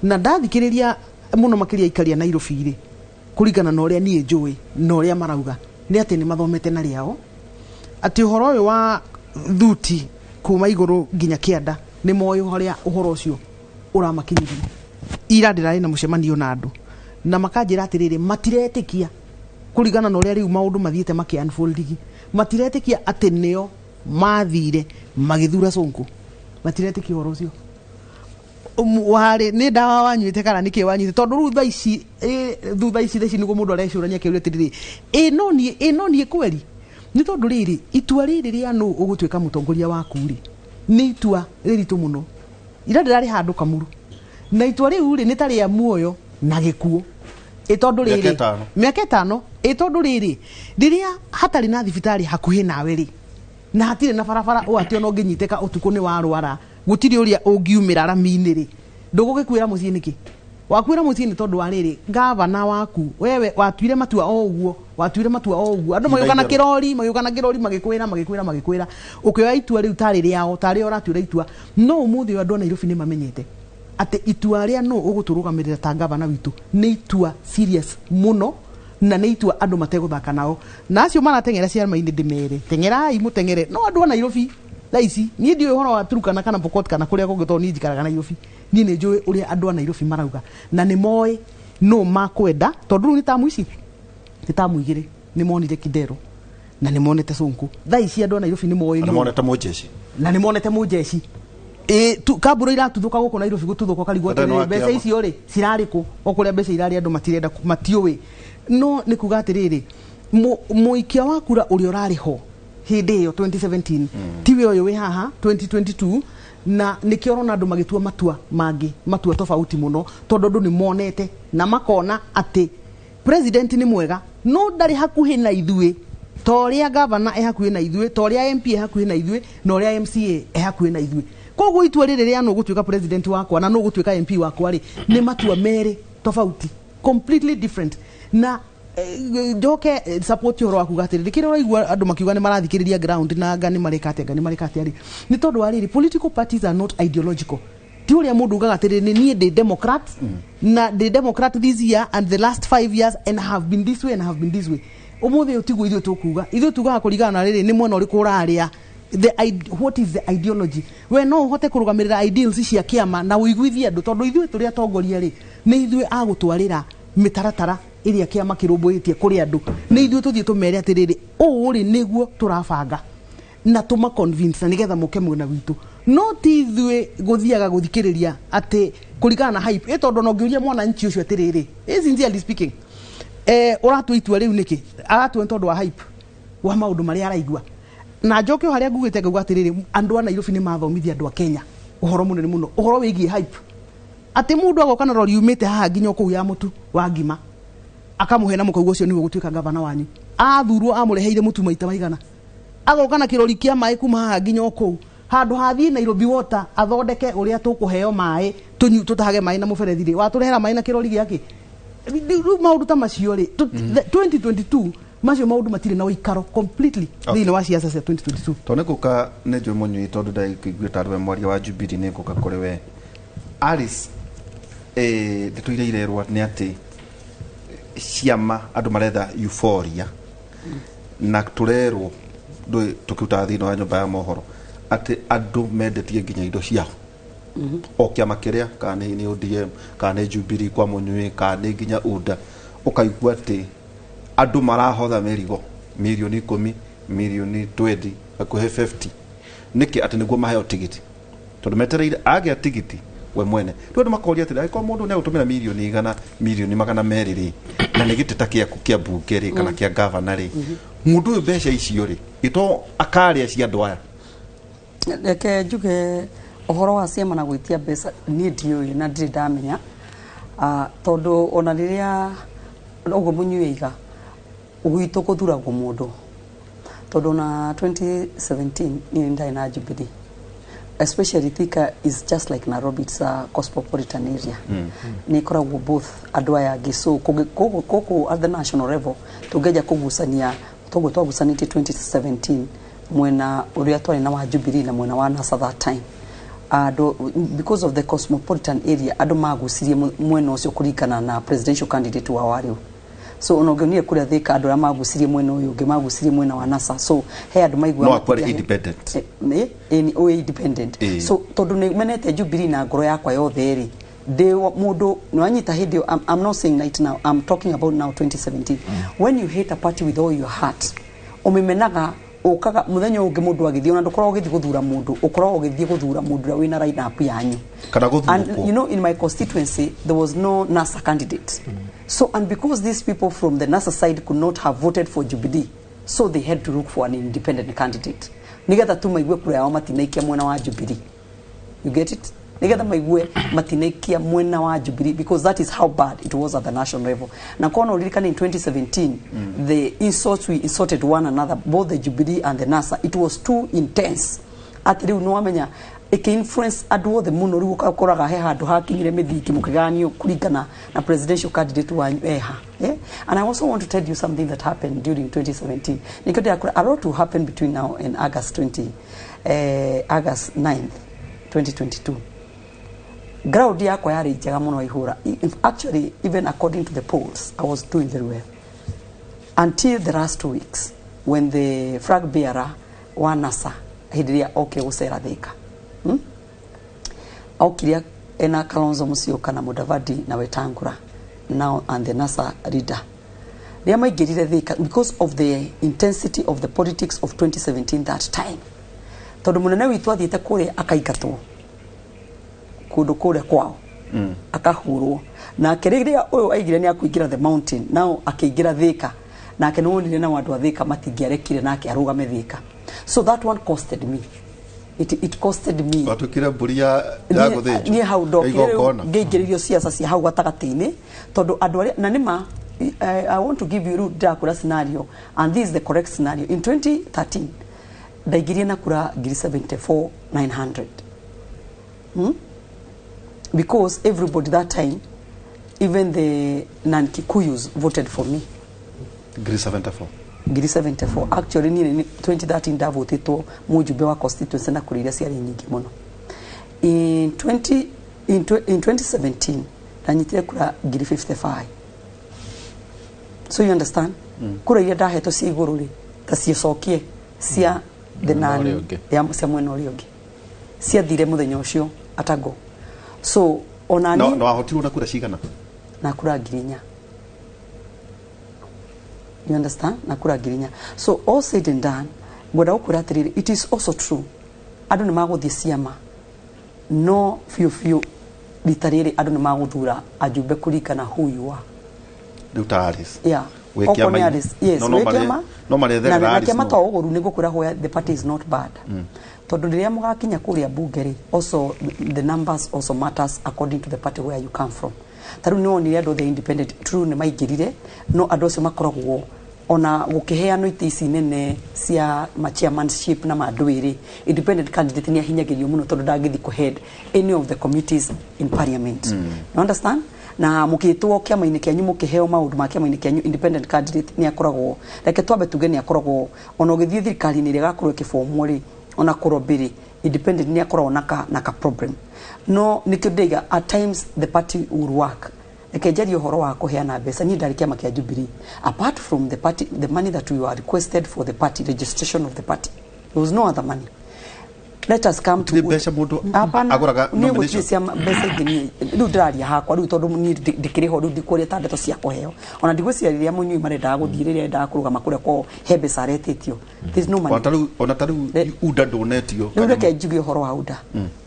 Na ndathikĩrĩria mũno makĩria aikaria Nairobi rĩ, kũringana na ũrĩa niĩ njũĩ na ũrĩa marauga nĩ atĩ nĩ mathomete na rĩao atĩ ũhoro ũyũ wa thuti kuma igũrũ nginya kĩanda, nĩ moĩ harĩa ũhoro ũcio ũramakinyĩria. Ira ndĩrarĩ na mũcemanio na andũ na makanjĩra atĩrĩrĩ, matiretĩkia kũringana na ũrĩa rĩu maũndũ mathiĩte makĩ unfolding, matiretĩkia atĩ nĩo mathire magĩthura Sonko, matiretĩkia ũhoro ũcio. Warĩ nĩ ndawa wanyuĩte kana nĩkĩ wanyuĩte? Tondũ rĩu thaa ici, thutha ici, thaa ici nĩguo mũndũ arecũrania akĩũria atĩrĩrĩ, ĩ no niĩ, ĩ no niĩ kweri? Nĩ tondũ rĩrĩ, itua rĩrĩ rĩa nũ ũgũtuĩka mũtongoria waku rĩ, nĩ itua rĩritũ mũno. Ira ndĩrarĩ handũ Kamuru, na itua rĩu rĩ, nĩ ta rĩa muoyo na gĩkuũ, ĩ tondũ Mĩaka rĩrĩ 5. Mĩaka 5, ĩ tondũ rĩrĩ, rĩrĩa hatarĩ na thibitarĩ hakuhĩ nawe rĩ, na hatirĩ na barabara ũ atĩ ona ũngĩnyitĩka ũtukũ nĩ warwara gũtirĩ ũrĩa ũngiumĩra rami-inĩ rĩ, ndũgũgĩkuĩra mũciĩ nĩkĩ? Wakuĩra mũciĩ nĩ tondũ wa rĩrĩ, gavana waku wewe watuire matua o ũguo, watuire matua o ũguo, andũ magĩũka na Ithaitherũ. kĩrori, magĩũka na kĩrori, magĩkwĩra, magĩkwĩra, magĩkwĩra, ũkĩoya itua rĩu tarĩ rĩao, tarĩ o ũratuĩra itua. No ũmũthĩ ũyũ andũ a Nairobi nĩ mamenyete atĩ itua rĩa nũ ũgũtũrũgamĩrĩra ta gavana witũ nĩ itua serious mũno, na nĩ itua andũ mategũthaka nao. Na acio marateng'era ciama-inĩ, ndĩmere teng'erai mũteng'ere, no andũ a Nairobi thaa ici, niĩ ndiũĩ ũhoro wa Turkana kana Pokot kana kũrĩa kũngĩ, tondũ niĩ njikaraga Nairobi. Niĩ nĩ njũĩ ũrĩa andũ a Nairobi marauga na nĩ moĩ nũ makwenda, tondũ rĩu nĩ tamu ici, nĩ tamu igĩrĩ, nĩ monire Kidero na nĩ monete Sonko. Thaa ici andũ a Nairobi nĩ moĩ Na nũ. nĩ monete mũjeshi. Na nĩ monete mũjeshi. Ĩ kambũro iratuthũka gũkũ Nairobi, gũtuthũka ũkarigwo Ũtarĩ na atĩrĩrĩ, wa mbeca kĩama. icio rĩ cirarĩ kũ? O kũrĩa mbeca irarĩ andũ matirenda, matiũĩ. No nĩ kuga atĩrĩrĩ, mũikia wa kura ũrĩa ũrarĩ ho hĩndĩ ĩyo 2017 tiwe ũyũ wĩ haha 2022, na nĩkĩo ũrona andũ magĩtua matua mangĩ, matua tofauti mũno, tondũ andũ nĩ monete na makona atĩ president nĩ mwega no ndarĩ hakuhĩ na ithuĩ ta ũrĩa gavana e hakuhĩ na ithuĩ, ta ũrĩa MP e hakuhĩ na ithuĩ, na ũrĩa MCA e hakuhĩ na ithuĩ. Koguo itua rĩrĩ rĩa nũ gũtuĩka president wakwa na nũ gũtuĩka MP wakwa rĩ, nĩ matua merĩ tofauti. Completely different. Na njoke support ũhoro wa kuga atĩrĩrĩ, kĩrĩa ũraigua andũ makiuga nĩ marathikĩrĩria ground na anga nĩ mareka atĩa, anga nĩ mareka atĩa rĩ, nĩ tondũ wa rĩrĩ, political parties are not ideological. Ti ũrĩa mũndũ ugaga atĩrĩrĩ, nĩ niĩ ndĩ Democrat na ndĩ Democrat this year and the last 5 years and have been this way and have been this way. Ũmũthĩ ũyũ tiguo ithuĩ tũkuga. Ithuĩ tugaga kũringana na rĩrĩ, nĩ mwena ũrĩkũ ũrarĩa, what is the ideology. We no ũhote kũrũgamĩrĩra ideals cia kĩama na ũiguithie andũ, tondũ ithuĩ tũrĩ atongoria rĩ, nĩ ithuĩ a gũtwarĩra mĩtaratara ĩrĩa kĩama kĩrũmbũĩtie kũrĩ andũ. Nĩ ithuĩ tũthiĩ tũmere atĩrĩrĩ, ũũ rĩ nĩguo tũrabanga, na tũma convince na nĩgetha mũke mwena witũ. No ti ithuĩ gũthiaga gũthikĩrĩria atĩ kũringana na hype ĩ, tondũ ona ũngĩũria mwananchi ũcio atĩrĩrĩ, sincerely speaking, ũratua itua rĩu nĩkĩ? Aratua nĩ tondũ wa hype wa maũndũ marĩa araigua. Na njoke o harĩa ngugĩte, ngauga atĩrĩrĩ, andũ a Nairobi nĩ mathomithia andũ a Kenya ũhoro mũnene mũno, ũhoro wĩgiĩ hype, atĩ mũndũ agoka na rori yumĩte haha nginya kũu ya mũtu wa ngima, akamũhe na mũkauga ũcio nĩwe gũtuĩka gavana wanyu. Athurwo amũreheire mũtu maita maigana? Agoka na kĩrori kĩa maĩ kuma haha nginya o kũu, handũ hathiĩ Nairobi Water athondeke ũrĩa tũkũheo maĩ, tũnyu tũtahage maĩ na mũberethi rĩ, watũrehera maĩ na kĩrori gĩake. Rĩu maũndũ ta macio rĩ, 2022 macio maũndũ matirĩ na ũikaro completely thĩinĩ wa ciaca cia 2022. Tondũ nĩ ngũka nĩ njũĩ mũnyui, tondũ ndaiguire tarĩ we mwaria wa Jubilee, nĩ ngũka kũrĩ we Alice. Ndeto iria irerwo nĩ atĩ ciama andũ maretha euphoria, na tũrerwo ndũĩ tũkĩrutaga thĩinĩ wa nyũmba ya mohoro atĩ andũ mendetie nginya indo ciao, o kĩama kĩrĩa, kana nĩ ODM, kana nĩ Jubilee kwa mũnyui, kana nĩ nginya UDA, ũkaigua atĩ andũ marahotha mĩrigo mirioni 10, mirioni 20, hakuhĩ 50. Nĩkĩ? Atĩ nĩguo maheo tigiti, tondũ metereire agĩa tigiti we mwene. Rĩu andũ makoria atĩrĩ, angĩkorwo mũndũ nĩ agũtũmĩra mirioni 100, mirioni 200 rĩ, na nĩ gĩtĩ ta kĩaku kĩa mbunge rĩ, kana kĩa gavana rĩ, mũndũ ũyũ mbeca icio rĩ, ĩto akarĩa cia andũ aya? Reke njuge ũhoro wa ciama na gwĩtia mbeca, niĩ ndiũĩ na ndirĩ ndamenya. Tondũ ona rĩrĩa ũguo mũnyui aiga gwitũ gũthuragwo mũndũ, tondũ na 2017 niĩ ndarĩ na Jubilee. Especially Thika is just like Nairobi, it's a cosmopolitan area, nĩ ĩkoragwo both andũ aya angĩ. So gũkũ at the national level tũngĩanjia kũgucania toguo twagucanĩtie 2017, mwena ũrĩa twarĩ na wa Jubilee na mwena wa NASA that time, andũ, because of the cosmopolitan area, andũ magucirie mwena ũcio kũringana na presidential candidate wa warĩo. So ona ũngĩonire kũrĩa Thika, andũ arĩa magucirie mwena ũyũ ũngĩ magucirie mwena wa NASA. So he andũ maigua No akwarĩ independent. Ĩ independent. So tondũ nĩ menete Jubilee na ngoro yakwa yothe rĩ, ndĩ mũndũ nĩwanyita hĩndĩ ĩyo. I'm not saying right now, I'm talking about now 2017. When you hate a party with all your heart, ũmĩmenaga, ũkaga mũthenya ũngĩ mũndũ agĩthiĩ, ona ndũkoragwo ũgĩthiĩ gũthura mũndũ, ũkoragwo ũgĩthiĩ gũthura mũndũ ũrĩa wĩna line up yanyu. Kana And gũthurũkwo. in my constituency there was no NASA candidate. So, and because these people from the NASA side could not have voted for Jubilee, so they had to look for an independent candidate. Nigetha tu maigue kura yao matinaikia mwena wa Jubilee. You get it? Nigetha maigue matinaikia mwena wa Jubilee, because that is how bad it was at the national level. Na kona uririkane in 2017, the insults we insulted one another, both the Jubilee and the NASA, it was too intense. Atĩ rĩu nĩwamenya ĩkĩ-influence andũ othe mũno. Rĩu ũkoraga he handũ hakinyire mĩthingi mũkĩganio kũringana na presidential candidate wanyu eha, eh? And I also want to tell you something that happened during 2017. Nĩkĩo ndĩrakwĩra a lot will happen between now and August 20 August 9th 2022. Ground yakwa yarĩ njega mũno ihũra. Actually, even according to the polls, I was doing very well until the last 2 weeks, when the flag bearer wa NASA hĩndĩ ĩrĩa okire gũcera Thika, Okire ena Kalonzo Musyoka na Mudavadi na Wetangula now and the NASA leader. Rĩrĩa maingĩrire Thika, because of the intensity of the politics of 2017 that time, tondũ mũnene witũ athiĩte kũrĩa akaingatwo kũndũ kũrĩa kwao, akahurwo nake. Rĩrĩa ũyũ aigire nĩ akũingĩra the mountain, nao akĩingĩra Thika nake, nĩ wonire nao andũ a Thika matingĩarekire nake arũgame Thika. So that one costed me, it costed me. Watuĩkire mbũri ya gũthĩnjwo. Niĩ hau ndokire rĩu Igongona. Ngĩingĩrĩrio ciaca cia hau gatagatĩ-inĩ, tondũ andũ arĩa na nĩma I want to give you, rĩu ndĩrakũra scenario, and this is the correct scenario. In 2013 ndaingĩrie na kura ngiri 74,900, Because everybody that time Even the non Kikuyus voted for me. Ngiri 74. Ngiri 74. Actually, niĩ nĩ 2013 ndavotĩtwo mũjumbe wa constituency na kũrĩ iria ciarĩ nyingĩ mũno. In 2017 ndanyitire kura ngiri 55. So you understand? Kura iria ndahetwo cia igũrũ rĩ, ta cicokie cia the Mwena non ũrĩa ũngĩ. Ya cia mwena ũrĩa ũngĩ ciathire mũthenya ũcio atago. So ona No niĩ no wahotirwo na kura cigana? Na kura 4,000. You understand? Na kura 4,000. So all said and done, ngwenda gũkwĩra atĩrĩrĩ, it is also true andũ nĩ magũthiĩ ciama, no biũ biũ rita rĩrĩ andũ nĩ magũthura ajumbe kũringana who you are. Rĩu ta Alice. Yeah. Wĩ Okorwo nĩ kĩama-inĩ. Alice, yes, No, no wĩ marĩ- kĩama. No marĩetherera Na Alice kĩama no. to ũgũru nĩ ngũkwĩra where the party is not bad, tondũ rĩrĩa mũgakinya kũrĩa bunge rĩ, also the numbers also matters according to the party where you come from. Ta rĩu nĩwonire andũ the independent, true, nĩ maingĩrire, no andũ acio makoragwo ona gũkĩheanwo itĩ ici nene cia ma chairmanship na mandũ independent candidate nĩ ahinyagĩrio mũno tondũ ndangĩthiĩ kũ head any of the committees in parliament. You understand? Na mũkĩtwo kĩama-inĩ kĩanyu, mũkĩheo maũndũ ma kĩama-inĩ kĩanyu, independent candidate nĩ akoragwo, reke twambe tuge, nĩ akoragwo ona ũgĩthiĩ thirikari-inĩ ĩrĩa ĩgakorwo ĩkĩbomwo rĩ, ona kũrobĩrĩ independent nĩ akoragwo na ka problem. No nĩkĩo ndĩiga at times the party will work. Reke njarie ũhoro wa kũheana mbeca. Niĩ ndarĩ kĩama kĩa Jubilee. Apart from the party, the money that we were requested for the party, registration of the party, there was no other money. Let us come to Gũtirĩ mbeca mũndũ Hapana, agũraga niĩ gũtirĩ nomination? cia mbeca ingĩ. Niĩ rĩu ndĩraria hakwa rĩu tondũ niĩ ndikĩrĩ ho rĩu, ndikũria ta ndeto cia kũheo. Ona ndigwĩciria rĩrĩa mũnyui marendaga gũthiĩ, rĩrĩa endaga kũrũgama kũrĩa kwao he mbeca aretĩtio. There's no money. Ona ta rĩu UDA ndũnetio. Rĩu reke njuge ũhoro wa UDA.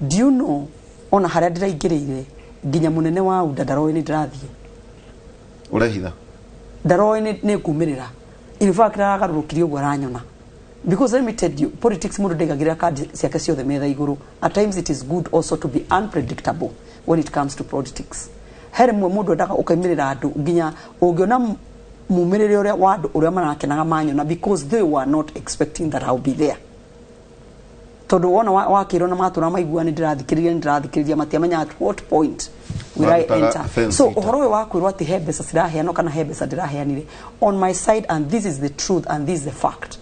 Do you know ona harĩa ndĩraingĩrĩire, nginya mũnene wa UDA ndaroĩ nĩ ndĩrathiĩ. Ũrehitha? Ndaroĩ nĩ ngumĩrĩra. In fact, aragarũrũkirie ũguo aranyona, because let me tell you, politics mũndũ ndaigagĩrĩra kandi ciake ciothe metha igũrũ. At times it is good also to be unpredictable when it comes to politics. He rĩmwe mũndũ endaga ũkaimĩrĩra andũ nginya ũngĩona mumĩrĩre ũrĩa wa andũ ũrĩa marakenaga manyona, because they were not expecting that I'll be there, tondũ wona wakĩrwo na matũra maigua nĩ ndĩrathikĩrĩria, nĩ ndĩrathikĩrĩria, matiamenya at what point will I Marutaga enter. fence So ita. ũhoro ũyũ wa kwĩrwo atĩ he mbeca ciraheanwo kana he mbeca ndĩraheanire, on my side, and this is the truth and this is the fact,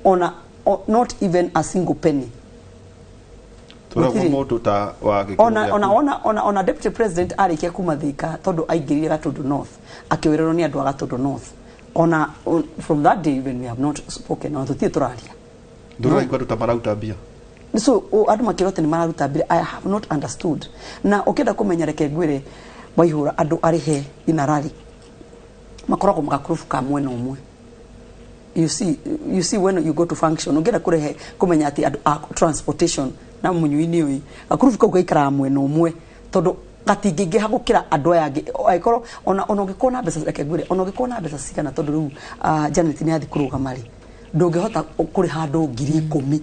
ona not even a single penny. Tũragwo Gũtirĩ. mũndũ ta wa gĩkĩro Ona gĩaku. ona deputy president arĩkia kuma Thika, tondũ aingĩrire Gatundu North, akĩwĩrĩrwo nĩ andũ a Gatundu North. Ona from that day even we have not spoken, ona tũtirĩ tũraria. Ndũraigua andũ ta marauta mbia? So andũ makĩrwo atĩ nĩ mararuta mbia, I have not understood. Na ũkĩenda kũmenya, reke ngwĩre Waihũra, andũ arĩhe inarari makoragwo magakurubu ka mwena ũmwe. You see, when you go to function, ũngĩenda kũrehe kũmenya atĩ andũ a transportation na mũnyui-inĩ ũyũ, gakurubu kau gaikaraga mwena ũmwe tondũ gatingĩingĩha gũkĩra andũ aya angĩ. Angĩkorwo ona ũngĩkorwo na mbeca, reke ngwĩre, ona ũngĩkorwo na mbeca cigana, tondũ rĩu Janet nĩ athiĩ kũrũgama rĩ, ndũngĩhota kũrĩha andũ 10,000.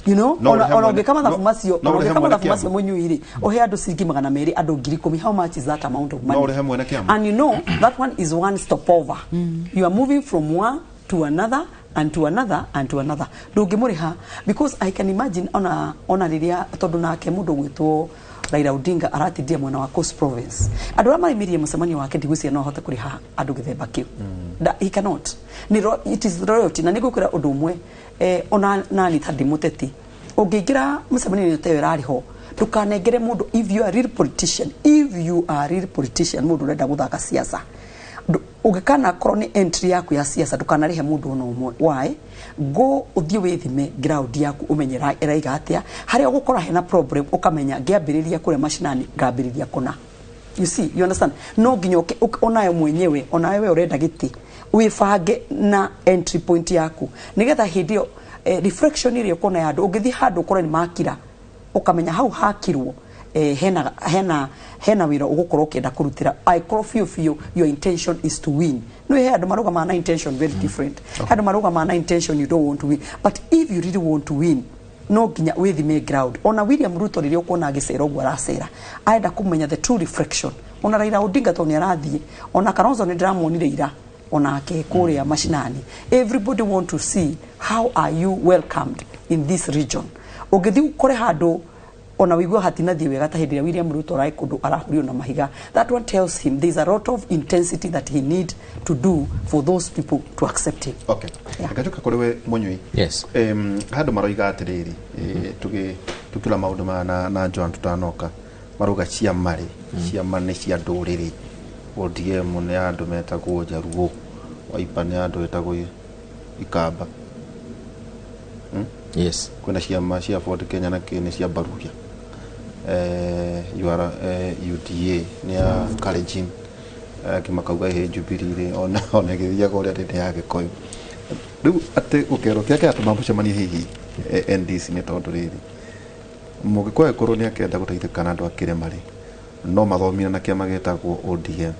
No Ona ũrĩhe ona mwene- ũngĩka mathabu macio, no ona ũrĩhe ũngĩka mwene mathabu macio kĩama. mũnyui rĩ, ũhe andũ ciringi 200, andũ 10,000, how much is that amount of money? No ũrĩhe mwene kĩama. And you know that one is one stopover. You are moving from one to another and to another and to another. Ndũngĩmũrĩha, because I can imagine ona rĩrĩa tondũ nake mũndũ gwĩtwo Raila Odinga aratindia mwena wa Coast Province, andũ arĩa maraimĩrire mũcemanio wake, ndigwĩciria no ahote kũrĩha andũ gĩthemba kĩu. He cannot. It is royalty. Na nĩngũkwĩra ũndũ ũmwe, ona nani ta ndĩ mũteti, ũngĩingĩra mũcemanio-inĩ ta ĩyo ĩrarĩ ho, ndũkanengere mũndũ. If you are a real politician, if you are a real politician, mũndũ ũrenda gũthaka siasa, ũngĩkana korwo nĩ entry yaku ya siasa, ndũkanarĩhe mũndũ ona ũmwe. Why? Go ũthiĩ wĩthime ground yaku, ũmenye ĩraiga atĩa, harĩa ũgũkora hena problem, ũkamenya ngĩambĩrĩria kũrĩa macinani ngambĩrĩria kũna. You see, you understand? No nginya onawe mwenyewe, onawe we ũrenda gĩtĩ, wĩbange na entry point yaku nĩgetha hĩndĩ ĩyo reflection ĩrĩa ũkuona ya andũ, ũngĩthiĩ handũ ũkore nĩ makira, ũkamenya hau hakirwo hena wĩra ũgũkorwo ũkĩenda kũrutĩra, angĩkorwo biũ biũ your intention is to win. No he andũ marũgamaga na intention very different. He andũ marũgamaga na intention you don't want to win, but if you really want to win, no nginya wĩthime ground. Ona William Ruto rĩrĩa ũkuona agĩcera ũguo aracera, arenda kũmenya the true reflection. Ona Raila Odinga tondũ nĩ arathiĩ, ona Kalonzo nĩ ndĩramuonire ira onake kũrĩa mashinani. Everybody want to see how are you welcomed in this region. Ũngĩthiĩ ũkore handũ Ona wĩigua hatinathiĩ wega ta hĩndĩ ĩrĩa William Ruto araĩ kũndũ arahurio na mahiga, that one tells him there is a lot of intensity that he need to do for those people to accept him. Okay, ngacoka kũrĩ we Mũnyui. Yes. Handũ maroiga atĩrĩrĩ, tukĩra maũndũ maya na Joan tutanoka, marauga ciama rĩ, ciama nĩ cia ndũrĩrĩ. ODM nĩ andũ metagwo Jaruo, Wiper nĩ andũ etagwo Ikamba. Yes. Kwĩna ciama cia Ford Kenya na kĩ nĩ cia Baruya. UR, UDA nĩ ya Kalenjin. Kĩmakauga ĩ Jubilee rĩ, ona ĩgĩthiaga ũrĩa rĩ, nĩ ya Gĩkũyũ. Rĩu atĩ gũkerwo kĩrĩa kĩratũma mũcemanie hihi, NDC nĩ tondũ rĩrĩ, Mũgĩkũyũ angĩkorwo nĩ akenda gũteithĩka na andũ a kĩrĩma rĩ, no mathomire na kĩama gĩtagwo ODM,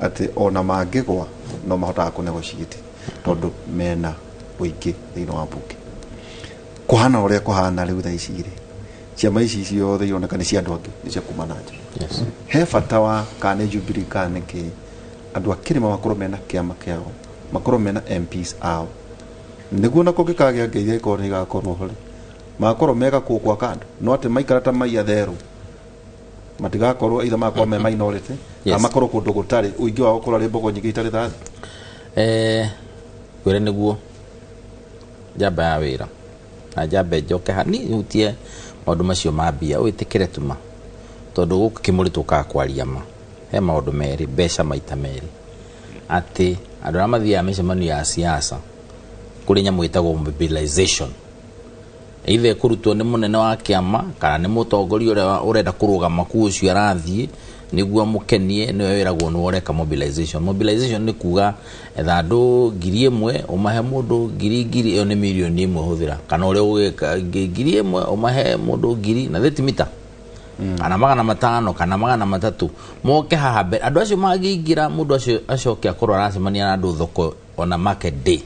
atĩ ona mangĩgwa no mahotaga kũnegotiate tondũ mena ũingĩ thĩinĩ wa mbunge. Kũhana ũrĩa kũhana rĩu thaa ici rĩ, ciama ici ciothe ironeka nĩ cia andũ angĩ, nĩ cia kuma na nja. He bata wa kana nĩ Jubilee kana nĩ kĩ, andũ a kĩrĩma makorwo mena kĩama kĩao, makorwo mena MPs ao, nĩguo na kũngĩkagĩa ngeithia ĩkorwo nĩ igakorwo ho rĩ, magakorwo mega kũu kwa kando, no atĩ maikara ta maia therũ matigakorwo either magakorwo me minority kana makorwo kũndũ gũtarĩ ũingĩ wao ũkorwo arĩ mbogo nyingĩ itarĩ thathi. Kwĩre nĩguo njamba ya wĩra na njambe njoke hani hutie maũndũ macio ma mbia, wĩtĩkĩre tuma, tondũ gũkũ kĩmũrĩ tũkaga kwaria ma. He maũndũ merĩ, mbeca maita merĩ, atĩ andũ arĩa mathiaga mĩcemanio ya siasa kũrĩ nyamũ ĩtagwo mobilization, either ĩkũrutwo nĩ mũnene wa kĩama kana nĩ mũtongoria ũrĩa ũrenda kũrũgama kũu, ũcio arathiĩ nĩguo amũkenie, nĩwe wĩragwo nĩwe ũreka mobilization. Mobilization nĩ kuga etha andũ 1,000 ũmahe mũndũ ngiri ngiri, ĩyo nĩ 1,000,000 hũthĩra, kana ũrĩa ũgwĩka 1,000 ũmahe mũndũ ngiri na thĩti mita kana 500 kana 300 moke haha mbere. Andũ acio mangĩingĩra, mũndũ acio acoke akorwo aracemania na andũ thoko ona market day,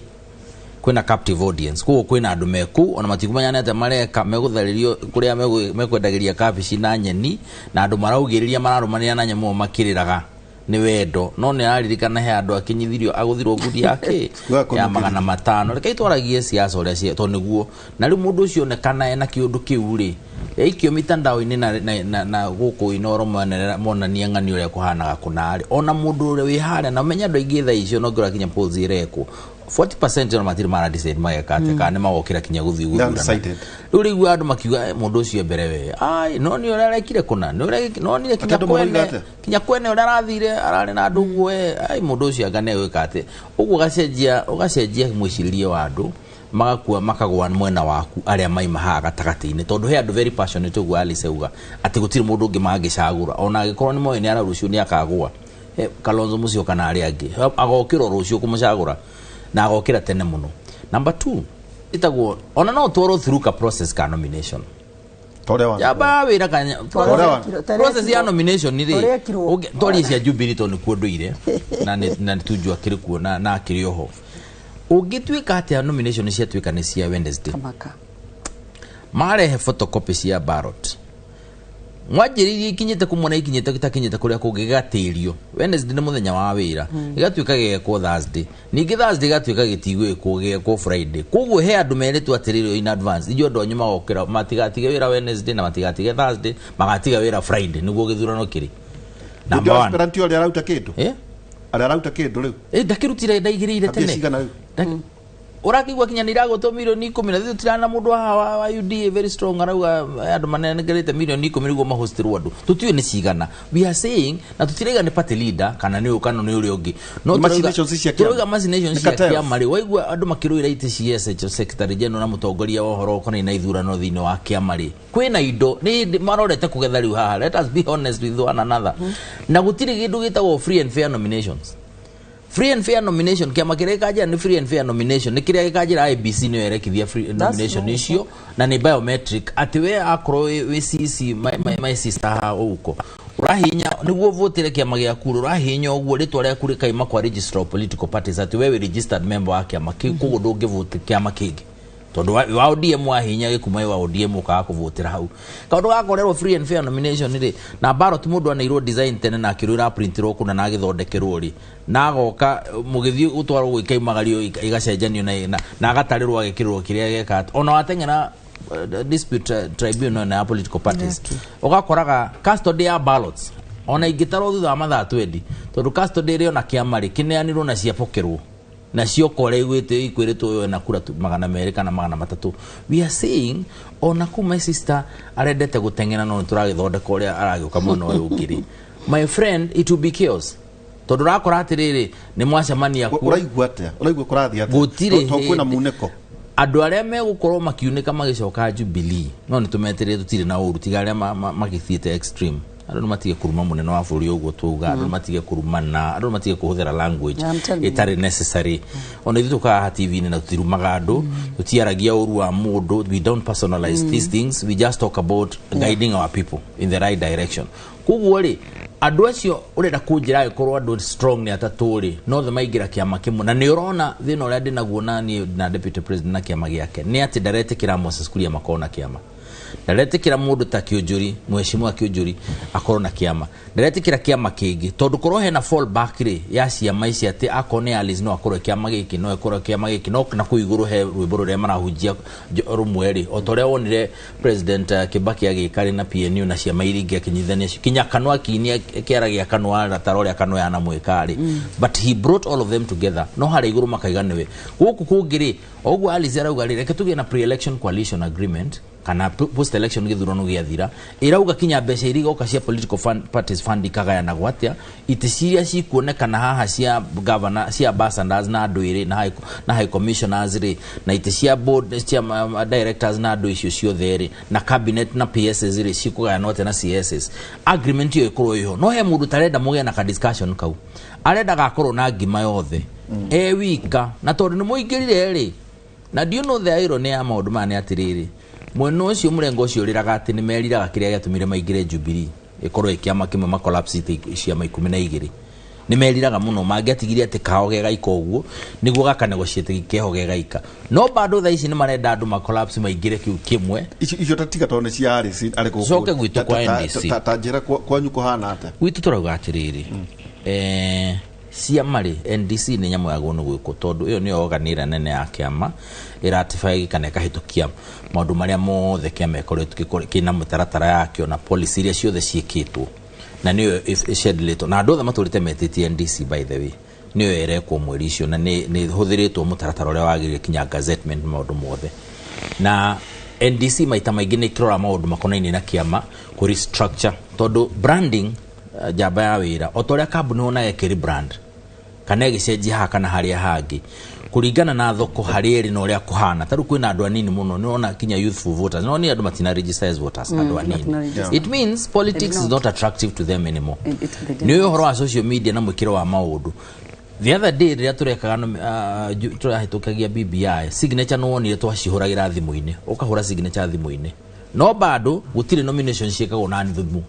kwĩna captive audience, koguo kwĩna andũ meku ona matikũmenya nĩ atĩa mareka, megũtharĩrio kũrĩa mekwendagĩria kabici na nyeni, na andũ maraugĩrĩria mararũmanĩra na nyamũ makĩrĩraga nĩ wendo, no nĩ araririkana he andũ akinyithirio agũthirwo ngundi yake ya 500. Reke twaragie siasa ũrĩa cia tondũ nĩguo na rĩu mũndũ ũcio onekana ena kĩũndũ kĩu rĩ, yaikio mitandao-inĩ na gũkũ Inooro monania ng'ani ũrĩa kũhanaga kũna rĩ, ona mũndũ ũrĩa wĩ harĩa na ũmenye andũ aingĩ thaa icio no ngĩrora kinya polls irekwo 40% ona matirĩ mara decide mageka atĩa, kana nĩ magokĩra kinya gũthiĩ gũthurana. Undecided. Rĩu rĩu andũ makiuga, mũndũ ũcio mbere we, ai, no nĩ ũrĩa arekire kũna, nĩ ũrĩa, no nĩ kinya Atĩ andũ maroiga kwene, atĩa? kinya kwene ũrĩa arathire, ararĩ na andũ ũguo, ai, mũndũ ũcio anga nĩ egwĩka atĩa. Ũguo ũgacenjia mwĩcirĩrie wa andũ, magakua makagwa mwena waku arĩa maima haha gatagatĩ-inĩ, tondũ he andũ very passionate ũguo Alice auga atĩ gũtirĩ mũndũ ũngĩ mangĩcagũra, ona angĩkorwo nĩ moĩ nĩ ara rũciũ nĩ akagũa. Kalonzo Musyoka na arĩa angĩ agokĩra rũciũ kũmũcagũra na agokĩra tene mũno. Number 2, ĩtagwo ona no twarwo through ka process ka nomination. Tore wa. Yaba wĩra kanya, Tore wa. process ya nomination nĩ rĩ, Tore ekirwo. twarie cia Jubilee tondũ nĩkuo ndũire, na nĩ tunjua akĩrĩ kuo na akĩrĩ oho. Ũngĩtuĩka atĩa nomination ciatuĩka nĩ cia Wednesday? Kamaka. Marehe photocopy cia ballot. Mwanjĩrĩirie ikinyĩte kũmwe na ikinyĩte itakinyĩte kũrĩa kũngĩ gĩgatĩrio. Wednesday nĩ mũthenya wa wĩra. Gĩgatuĩka gĩgekwo Thursday. Ningĩ Thursday gĩgatuĩka gĩtigwĩkwo, gĩgekwo Friday. Koguo he andũ merĩtwo atĩrĩrĩ in advance, inyuĩ andũ anyu magokĩra, matigatige wĩra Wednesday na matigatige Thursday, magatiga wĩra Friday nĩguo gĩthurano kĩrĩ. Number Ndio 1. aspirant ũrĩa arauta kĩndũ? Arĩa arauta kĩndũ rĩu? Ndakĩrutire, ndaigĩrĩire Mbia tene. cigana rĩu? Ũrakĩigua kinya nĩ iragũtwo 10,000,000 na ithuĩ tũtirana mũndũ haha wa UDA very strong arauga andũ manengerete 10,000,000 nĩguo mahostirwo andũ. Tũtiũĩ nĩ cigana. We are saying na tũtiraiga nĩ party leader kana nĩ ũyũ kana nĩ ũrĩa ũngĩ. No Nĩ machinations cia kĩama. tũrauga machinations Nĩ cia cartels. kĩama rĩ, waigua andũ makĩrũĩra itĩ cia SH secretary general na mũtongoria wa ũhoro ũkonainie na ithurano thĩinĩ wa kĩama rĩ, kwĩna indo nĩ hĩndĩ marorete kũgetha rĩu haha. Let us be honest with one another. Na gũtirĩ kĩndũ gĩtagwo free and fair nominations. Free and fair nomination, kĩama kĩrĩa gĩkanjĩra nĩ free and fair nomination, nĩ kĩrĩa gĩkanjĩra IEBC nĩyo ĩrekithia free That's nomination true. icio, na nĩ biometric, atĩ we akorwo wĩ CC, my sister haha ũguo, ũrahihinya nĩguo votire kĩama gĩaku, ũrahihinya ũguo rĩtwa rĩaku rĩkaima kwa registrar of political parties, atĩ we wĩ registered member wa kĩama kĩu, koguo ndũngĩvote kĩama kĩngĩ. Tondũ wa ODM wahihinya gĩkuuma wa ODM ũkaga kũvotera hau. Kaũndũ gakorerwo free and fair nomination rĩ, na ballot mũndũ aneirwo design tene na akĩrwo ĩraprintirwo kũna na agĩthondekerwo rĩ, na agoka mũgĩthiĩ gũtwarwo gwĩka imagario igacenjanio na agatarĩrwo agĩkĩrĩrwo kĩrĩa geka. Ona wateng'era dispute tribunal na ya political parties, ũgakoraga custody ya ballots ona ingĩtarwo thutha wa mathaa 20, tondũ custody ĩrĩ ona kĩama rĩ kĩneanirwo na ciapokerwo na cioka ũrĩa iguĩte ikwĩrĩtwo ũyũ ena kura 200 kana 300. We are saying ona kũ my sister arendete gũteng'era, no nĩtũragĩthondeka ũrĩa aragĩũka mwena ũyũ ũngĩ rĩ, my friend, it will be chaos, tondũ ũrakora atĩrĩrĩ, nĩ mwacemania kuo. Ũraigua atĩa? Ũraigua kũrathiĩ atĩa? Gũtirĩ To kwĩna hĩndĩ. Munĩko. Andũ arĩa megũkorwo makiunĩka magĩcoka Jubilee, no nĩ tũmeterere, tũtirĩ na ũru, tiga arĩa magĩthiĩte extreme. Andũ nĩ matige kũruma mũnene wa bũrũri ũguo twauga, andũ nĩ matige kũrumana, andũ nĩ matige kũhũthĩra language Yeah, I'm telling you. ĩtarĩ necessary. Ona ithuĩ tũkaga haha TV-inĩ na tũtirumaga andũ, tũtiaragia ũru wa mũndũ. We don't personalize these things, we just talk about guiding our people in the right direction. Koguo rĩ, andũ acio ũrenda kũnjĩra angĩkorwo andũ strong nĩ atatũ rĩ, no the maingĩra kĩama kĩmwe, na nĩ ũrona thĩna ũrĩa ndĩnaguo na niĩ na deputy president na kĩama gĩake nĩ atĩ ndaretĩkĩra Moses Kuria makorwo na kĩama, ndaretĩkĩra mũndũ ta Kĩũnjũri, mheshimiwa Kĩũnjũri, akorwo na kĩama, ndaretĩkĩra kĩama kĩngĩ, tondũ korwo hena fallback rĩ ya ciama ici, atĩ akorwo nĩ Alice no akorwo kĩama gĩkĩ, no akorwo kĩama gĩkĩ, no na kũu igũrũ he rwĩmbo rũrĩa marahunjia rũmwe rĩ, o ta ũrĩa wonire President Kibaki agĩka rĩ na PNU na ciama iria ingĩ akĩnyitithania kinya kanua akiinia kĩara gĩa kanua ta ũrĩa kanua yanamwĩka rĩ, but he brought all of them together, no harĩa igũrũ makaiga nĩwe. Gũkũ kũngĩ rĩ, o ũguo Alice arauga rĩ, reke tũgĩe na pre-election coalition agreement kana post election, gĩthurano gĩathira, ĩrauga kinya mbeca iria igoka cia political fund, parties fund ikagayanagwo atĩa, itĩ ciria cikuonekana haha cia governor, cia ambassadors na andũ ĩrĩ na high commissioners rĩ, na itĩ cia board cia directors na andũ icio ciothe rĩ, na cabinet na PSs rĩ, cikũgayanwo atĩa na CSs. Agreement ĩyo ĩkorwo ĩho, no he mũndũ tarenda mũgĩe na ka discussion kau, arendaga akorwo na ngima yothe e wika, na tondũ nĩ mũingĩrire rĩ. Na do you know the irony ya maũndũ maya nĩ atĩrĩrĩ, mwena ũcio mũrengo ũcio ũrĩraga atĩ nĩ meriraga kĩrĩa gĩatũmire maingĩre Jubilee ĩkorwo ĩ kĩama kĩmwe, macollapse ciama 12, nĩ meriraga mũno mangĩatigire atĩ kao gegaika ũguo nĩguo gaka negotiate keho gegaika, no bado thaa ici nĩ marenda andũ macollapse maingĩre kĩu kĩmwe. Icio ta tiga tondũ nĩ cia Alice arĩ gũkũ. Coke gwitũ kwa NDC. Ta njĩra kwanyu kũhana atĩa? Gwitũ tũrauga atĩrĩrĩ, ciama rĩ, NDC nĩ nyamũ yagwo nĩ gwĩkwo, tondũ ĩyo nĩyo organ ĩrĩa nene ya kĩama ĩratify kana ĩkahĩtũkia maũndũ marĩa mothe kĩama ĩkoretwo kĩna mũtaratara yakĩo na policy iria ciothe ciĩkĩtwo, na nĩyo ĩschedulĩtwo na andũ othe matũrĩte metĩtie NDC. By the way, nĩyo ĩrekwo mweri ũcio na nĩ hũthĩrĩtwo mũtaratara ũrĩa wagĩrĩire, kinya gazettement, maũndũ mothe. Na NDC maita maingĩ nĩ ĩkĩrora maũndũ makonainie na kĩama kũ restructure, tondũ branding, njamba ya wĩra, o ta ũrĩa kambuni wonaga ĩkĩrĩ brand kana ĩgĩcenjia haha kana harĩa hangĩ kũringana na thoko harĩa ĩrĩ na ũrĩa kũhana. Ta rĩu kwĩna andũ anini mũno, nĩwona kinya youthful voters, no nĩ andũ matina register as voters, andũ anini. Matina register. It means politics They is did not attractive to them anymore. They did Nĩ not. ũhoro wa social media na mwĩkĩro wa maũndũ. The other day rĩrĩa tũrekaga tũrahĩtũkagia BBI signature, nĩ wonire twacihũragĩra thimũ-inĩ, ũkahũra signature thimũ-inĩ, no bado gũtirĩ nomination ciĩkagwo na thimũ,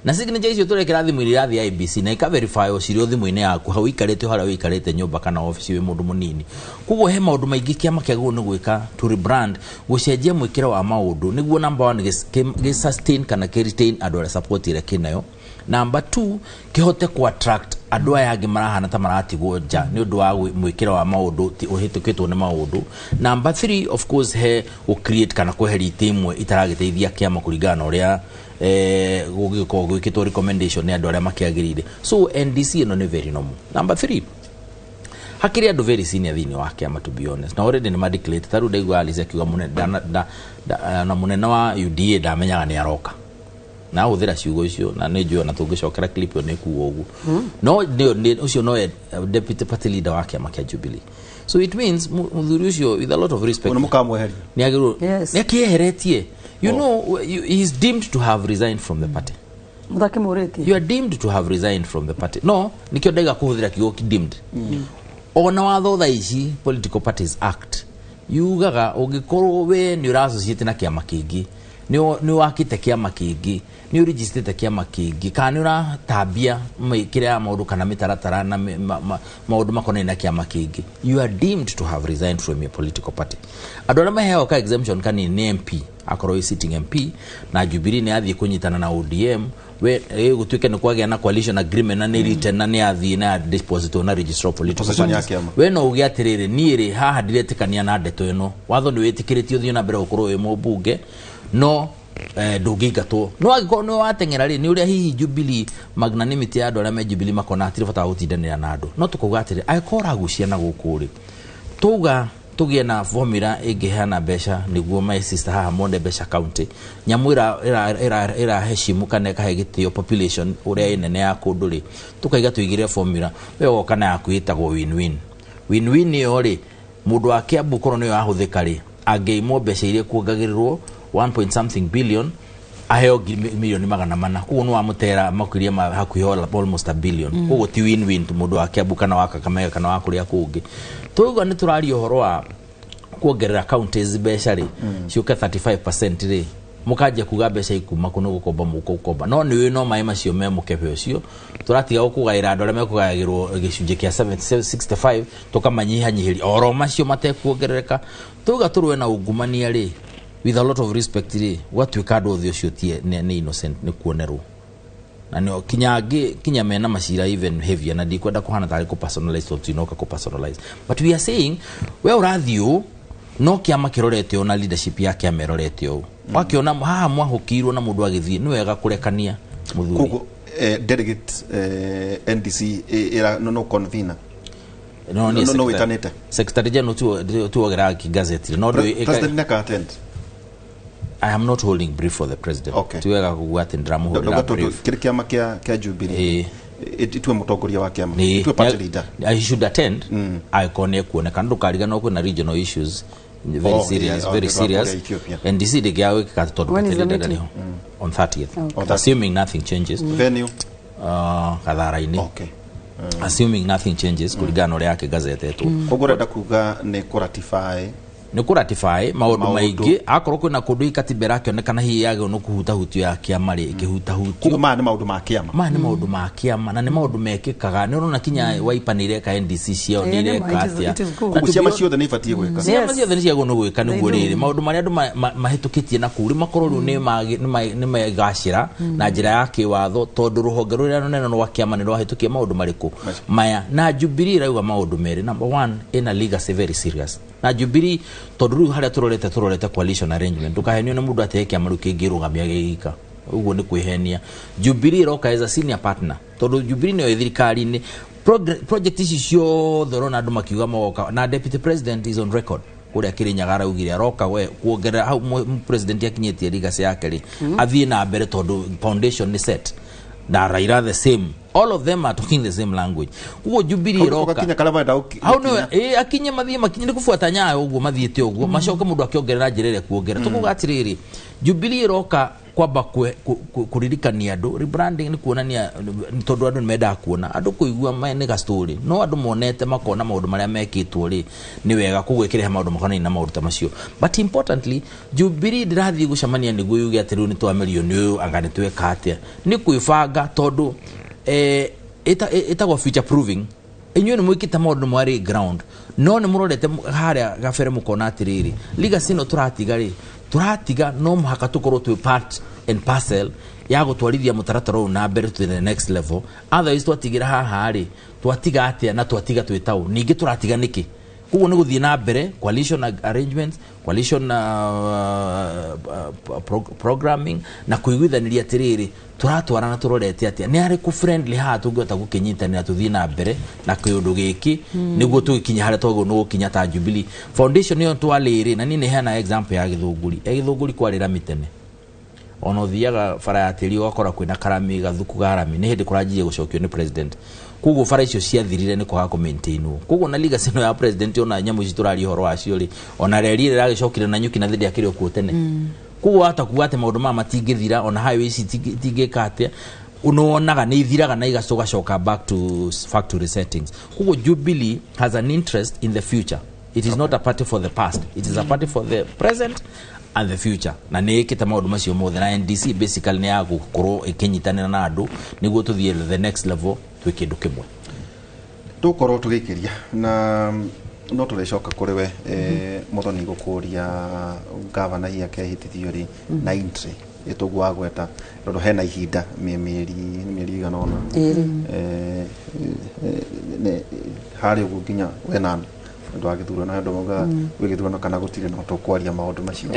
na signature icio tũrekĩra thimũ-inĩ irathiĩ IEBC na ikaverify cirĩ o thimũ-inĩ yaku hau ũikarĩte, o harĩa ũikarĩte nyũmba kana obici wĩ mũndũ mũnini. Koguo he maũndũ maingĩ kĩama kĩagĩrĩirwo nĩ gwĩka to rebrand, gũcenjia mwĩkĩre wa maũndũ, nĩguo number one gĩ sustain kana kĩ retain andũ arĩa support ĩrĩa kĩnayo, number two kĩhote ku attract andũ aya angĩ marahana ta maratigwo nja nĩ ũndũ wa mwĩkĩre wa maũndũ ũhĩtũkĩtwo nĩ maũndũ, number three, of course, he gũ create kana kweheria itĩ imwe itaragĩteithia kĩama kũringana na ũrĩa gũgĩkorwo gwĩkĩtwo recommendation nĩ andũ arĩa makĩagĩrĩire. So NDC ĩno nĩ very normal. Number three, hakĩrĩ andũ very senior thĩinĩ wa kĩama, to be honest, na already nĩ madeclare. Ta rĩu ndaigua Alice akiuga na mũnene wa UDA ndamenyaga nĩ aroka na ahũthĩra ciugo icio, na nĩ njũĩ ona tũngĩcokera clip ĩyo nĩ kuga ũguo, no ũcio nowe deputy party leader wa kĩama kĩa Jubilee. So it means mũthuri ũcio, with a lot of respect, Nĩ mũkamweheria? Nĩ agĩrĩirwo nĩ akĩeheretie. You know, he is deemed to have resigned from the party. Mũtakĩmũrĩtie. You are deemed to have resigned from the party. No nikĩo ndaiga kũhũthĩra kiugo deemed. Ona watho thaa ici, Political Parties Act yugaga ũngĩkorwo we nĩ ũrassociate na kĩama kĩngĩ, nĩ wakĩte kĩama kĩngĩ, nĩ ũregistĩte kĩama kĩngĩ, kana nĩ ũratambia mĩkĩre ya maũndũ kana mĩtaratara na maũndũ makonainie na kĩama kĩngĩ, you are deemed to have resigned from your political party. Andũ arĩa maheagwo ka exemption kanini nĩ MP, akorwo wĩ sitting MP na Jubilee nĩ athiĩ kũnyitana na ODM. We gũtuĩke nĩ kwagĩa na coalition agreement na nĩ written na nĩ athiĩ na deposit na registrar of political Position ya parties. kĩama. We no uge atĩrĩrĩ, niĩ rĩ, haha ndiretĩkania na ndeto ĩno. Watho nĩ wĩtĩkĩrĩtie ũthiĩ na mbere gũkorwo wĩ mũmbunge, no ndũngĩingatwo. No angĩkorwo nĩ wateng'era rĩ, nĩ ũrĩa hihi Jubilee magnanimity ya andũ arĩa me Jubilee makona hatirĩ bata wa gũtindanĩra na andũ. No tũkauga atĩrĩ, angĩkorwo ũragucia na gũkũ rĩ, tuga tũgĩe na formula ĩngĩheana mbeca nĩguo my sister haha mone mbeca county, nyamũ ĩraheshimu kana ĩkahe gĩtĩo population ũrĩa ĩnene ya kũndũ rĩ, tũkaiga tũigĩre formula, we ũgoka na yaku ĩtagwo win-win. Win-win ĩyo rĩ, mũndũ wa Kiambu korwo nĩyo yahũthĩka rĩ, angĩimwo mbeca iria kuongagĩrĩrwo 1 point something billion, aheo 400 million. Koguo nĩ wamũtera makĩria ma hakuhĩ almost a billion. Koguo ti win-win tu mũndũ wa Kiambu kana wa Kakamega kana wa kũrĩa kũngĩ. Tũigua nĩ tũraria ũhoro wa kuongerera counties mbeca rĩ, ciũke 35% rĩ, mũkanjia kuga mbeca ikuma kũ? Nĩ gũkomba mũkũkomba, no nĩ ũĩ no maĩ macio me mũkebe ũcio tũratiga gũkũgaĩra andũ arĩa mekũgayagĩrwo gĩcunjĩ kĩa 70 65, tũkamanyihanyihĩria oro macio matekuongerereka. Tuga tũrũe na ungumania rĩ, with a lot of respect rĩ, gwatuĩka andũ othe ũcio tie nĩ innocent nĩ kuonerwo na nĩ kinya angĩ kinya mena macira even heavier, na ndikwenda kũhana tarĩ kũ personalize tondũ tinoka kũ personalize, but we are saying we ũrathiĩ ũũ no kĩama kĩrorete ũũ na leadership ya kĩama ĩrorete ũũ, wakĩona haha mwahũkĩirwo na mũndũ agĩthiĩ, nĩ wega kũrekania mũthuri. Koguo delegate NDC ĩra no convener no no no wĩtanĩte Secretary general tuogera gazeti no President nĩ aka-attend? I am not holding brief for the president. Ti wega kuga atĩ ndĩramũhũrĩra Ndauga tondũ brief. kĩrĩ kĩama kĩa Jubilee, itue mũtongoria wa kĩama, itue party leader. I should attend angĩkorwo nĩ ekuoneka. Ndũkariganĩrwo kwĩna regional issues very Oh, serious, yeah, very oh, serious. Ethiopia. NDC ndĩngĩaga gwĩkĩka tondũ When is the party leader meeting? ndarĩ ho. On 30th. Okay. Assuming nothing changes. Venue? Kathara-inĩ. Assuming nothing changes kũringana na ũrĩa yake gazetetwo. Koguo ũrenda kuga nĩ kũratify? Nĩ kũratify maũndũ Maũndũ. maingĩ. Akorwo kwĩna kũndũ ikatiba ĩrakĩonekana hihi yagĩrĩirwo nĩ kũhutahutio ya kĩama rĩ, ĩkĩhutahutio. Koguo maya nĩ maũndũ ma kĩama. Maya nĩ maũndũ ma kĩama na nĩ maũndũ mekĩkaga. Nĩ ũrona kinya Wiper nĩ ireka, NDC ciao nĩ ireka atĩa. It is good. Na Koguo ciama ciothe nĩ ibatiĩ gwĩka. Ciama ciothe nĩ ciagĩrĩirwo nĩ gwĩka nĩguo They do. rĩrĩ maũndũ marĩa andũ mahĩtũkĩtie na kũu rĩ makorwo rĩu nĩ megacĩra na njĩra ya kĩwatho, tondũ rũhonge rũrĩa rũnene rwa kĩama nĩ rwahĩtũkia maũndũ marĩkũ maya. Na Jubilee ĩrauga maũndũ merĩ. Number one, ĩna legacy very serious na Jubilee, tondũ rĩu harĩa tũrorete coalition arrangement, ndũkahenio nĩ mũndũ atĩ he kĩama rĩu kĩngĩrũgamia gĩgika ũguo, nĩ kwĩhenia. Jubilee ĩroka as a senior partner, tondũ Jubilee nĩyo ĩ thirikari-inĩ. Project ici ciothe ũrona andũ makiuga magoka na deputy president is on record kũrĩa Kĩrĩnyaga araugire aroka we kuongerera hau president akinyĩtie legacy yake rĩ, athiĩ na mbere tondũ foundation nĩ set, na Raila the same, all of them are talking the same language. Koguo Jubilee Hau ĩroka gakinya karĩa marenda hau nĩwe akinye, mathiĩ makinye, nĩ kũbuata nyayo ũguo mathiĩte ũguo, macoke mũndũ akĩongerera njĩra ĩrĩa kuongerera. Tũkuga atĩrĩrĩ, Jubilee ĩroka kwamba kũririkania andũ rebranding nĩ kuonania nĩ tondũ andũ nĩ mendaga kuona andũ kũigua nĩ ga story, no andũ monete makona maũndũ marĩa mekĩtwo rĩ, nĩ wega. Koguo ĩkĩrehe maũndũ makonainie na maũndũ ta macio. But importantly, Jubilee ndĩrathiĩ gũcemania nĩguo yuge atĩ rĩu nĩ twamerio nĩ ũyũ, anga nĩ tweka atĩa. Nĩ kwĩbanga tondũ ĩtagwo future proving. Inyuĩ nĩ mwĩkĩte maũndũ mwarĩ ground, no nĩ mũrorete harĩa gabere mũkona atĩrĩrĩ, legacy ĩno tũratiga rĩ, tũratiga no mũhaka tũkorwo twĩ part and parcel ya gũtwarithia mũtaratara ũyũ na mbere to the next level. Otherwise twatigĩra haha rĩ, twatiga atĩa na twatiga twĩ taũ ningĩ tũratiga nĩkĩ? Koguo nĩ gũthiĩ na mbere coalition arrangements, coalition programming na kũiguithanĩria atĩrĩrĩ, tũratwarana tũrorete atĩa, nĩ arĩkũ friendly haha tũngĩhota gũkĩnyitanĩra tũthiĩ na mbere na kĩũndũ gĩkĩ, nĩguo tũgĩkinya harĩa twagĩrĩirwo nĩ gũkinya ta Jubilee. Foundation ĩyo twarĩrĩ na niĩ nĩ heana example ya Gĩthũngũri. Gĩthũngũri kwarĩ rami tene, ona ũthiaga bara ya tĩri ũgakora kwĩna karami gathuku ga rami, nĩ hĩndĩ kũranjirie gũcokio nĩ president. Koguo bara icio ciathirire nĩ kwaga kũmaintainwo. Koguo na legacy ĩno ya president, ona nyamũ ici tũraria ũhoro wacio rĩ, ona reri ĩrĩa ĩragĩcokire na nyuki na thĩ ndĩakĩrĩ o kuo tene. Koguo wahota kuga atĩ maũndũ maya matingĩthira, ona highway ici itingĩka atĩa, nĩwonaga nĩ ithiraga na igacoka back to factory settings. Koguo Jubilee has an interest in the future. It is not a party for the past, it is a party for the present and the future, na nä ä kä te maå ndå macio mothe. Na NDC basically nä ya gå ĩkĩnyitanĩra na andũ nĩguo tũthiĩ the next level twĩ kĩndũ kĩmwe. Tũkorwo tũgĩkĩria na no tũrĩcoka kũrĩ we, Mũthoni, gũkũria gavana hihi akehĩtithio rĩ na entry Ĩtũguo wagweta tondũ hena ihinda mĩeri mĩeri igana ũna. Ĩrĩ. Harĩa ũguo nginya wenana ũndũ wa gĩthurano, andũ maugaga gwĩ gĩthurano kana gũtirĩ, no tũkwaria maũndũ macio.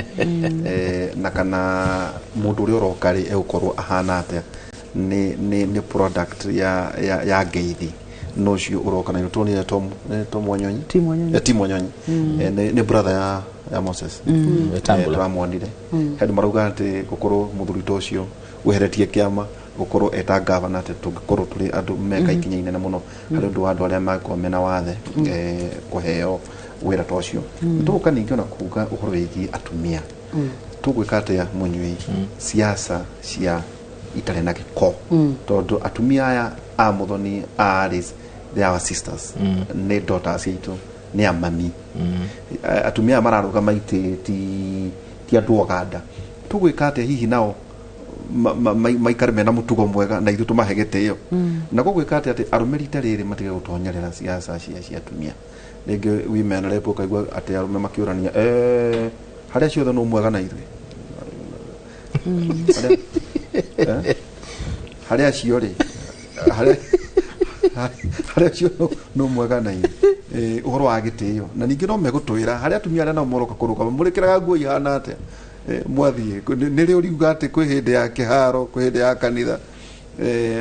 Na kana mũndũ ũrĩa ũroka rĩ egũkorwo ahana atĩa, nĩ product ya ngeithi no ũcio ũroka na tuonire Tom, Tom Wanyonyi. Tim Wanyonyi. Tim Wanyonyi. Nĩ brother ya Moses. Wetangula. Tũramuonire he andũ marauga atĩ gũkorwo mũthuri ta ũcio weheretie kĩama gũkorwo eta gavana atĩ tũngĩkorwo tũrĩ andũ meka ikinya inene mũno harĩ ũndũ wa andũ arĩa mangĩkorwo mena wathe kũheo wĩra ta ũcio. Tũgũka ningĩ ona kuga ũhoro wĩgiĩ atumia, tũgwĩka atĩa mũnyui siasa cia itarĩ na gĩko, tondũ atumia aya a Muthoni, a Alice, they are our sisters, nĩ daughters itũ, nĩ amami. Atumia aya mararũgama itĩ ti andũ oganda, tũgwĩka atĩa hihi nao maikare mena mũtugo mwega na ithuĩ tũmahe gĩtĩo, na gũgwĩka atĩa atĩ arũme rita rĩrĩ matige gũtonyerera siasa cia atumia? Rĩngĩ women rep ũkaigua atĩ arũme makĩũrania, harĩa ciothe no mwega na ithuĩ. Harĩa acio rĩ, harĩa acio no mwega na ithuĩ. Ũhoro wa gĩtĩo, na ningĩ no megũtwĩra harĩa atumia arĩa nao moroka kũrũgama mũrĩkĩraga nguo ihana atĩa. Mwathiĩ nĩ rĩ ũriuga atĩ kwĩ hĩndĩ ya kĩharo, kwĩ hĩndĩ ya kanitha,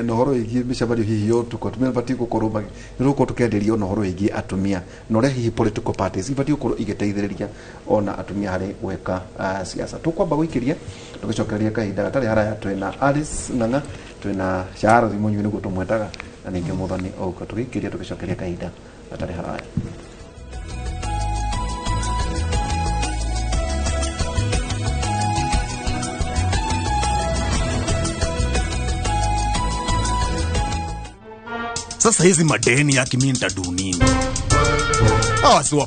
na ũhoro wĩgiĩ mĩcemanio hihi ya ũtukũ atumia mabatiĩ gũkorwo nĩ tũgũkorwo tũkĩenderio ona ũhoro wĩgiĩ atumia na ũrĩa hihi political parties ibatiĩ gũkorwo igĩteithĩrĩria ona atumia harĩ gwĩka siasa. Tũkwamba gũikĩria tũgĩcokereria kahinda gatarĩ haraya. Twĩna Alice Ng'ang'a, twĩna Charles Mũnyui nĩguo tũmwetaga, na ningĩ Muthoni Ouko. Tũgĩikĩria tũgĩcokeria kahinda gatarĩ haraya. Sasa hizi madeni yake mi nitadu nini? Hawa si wa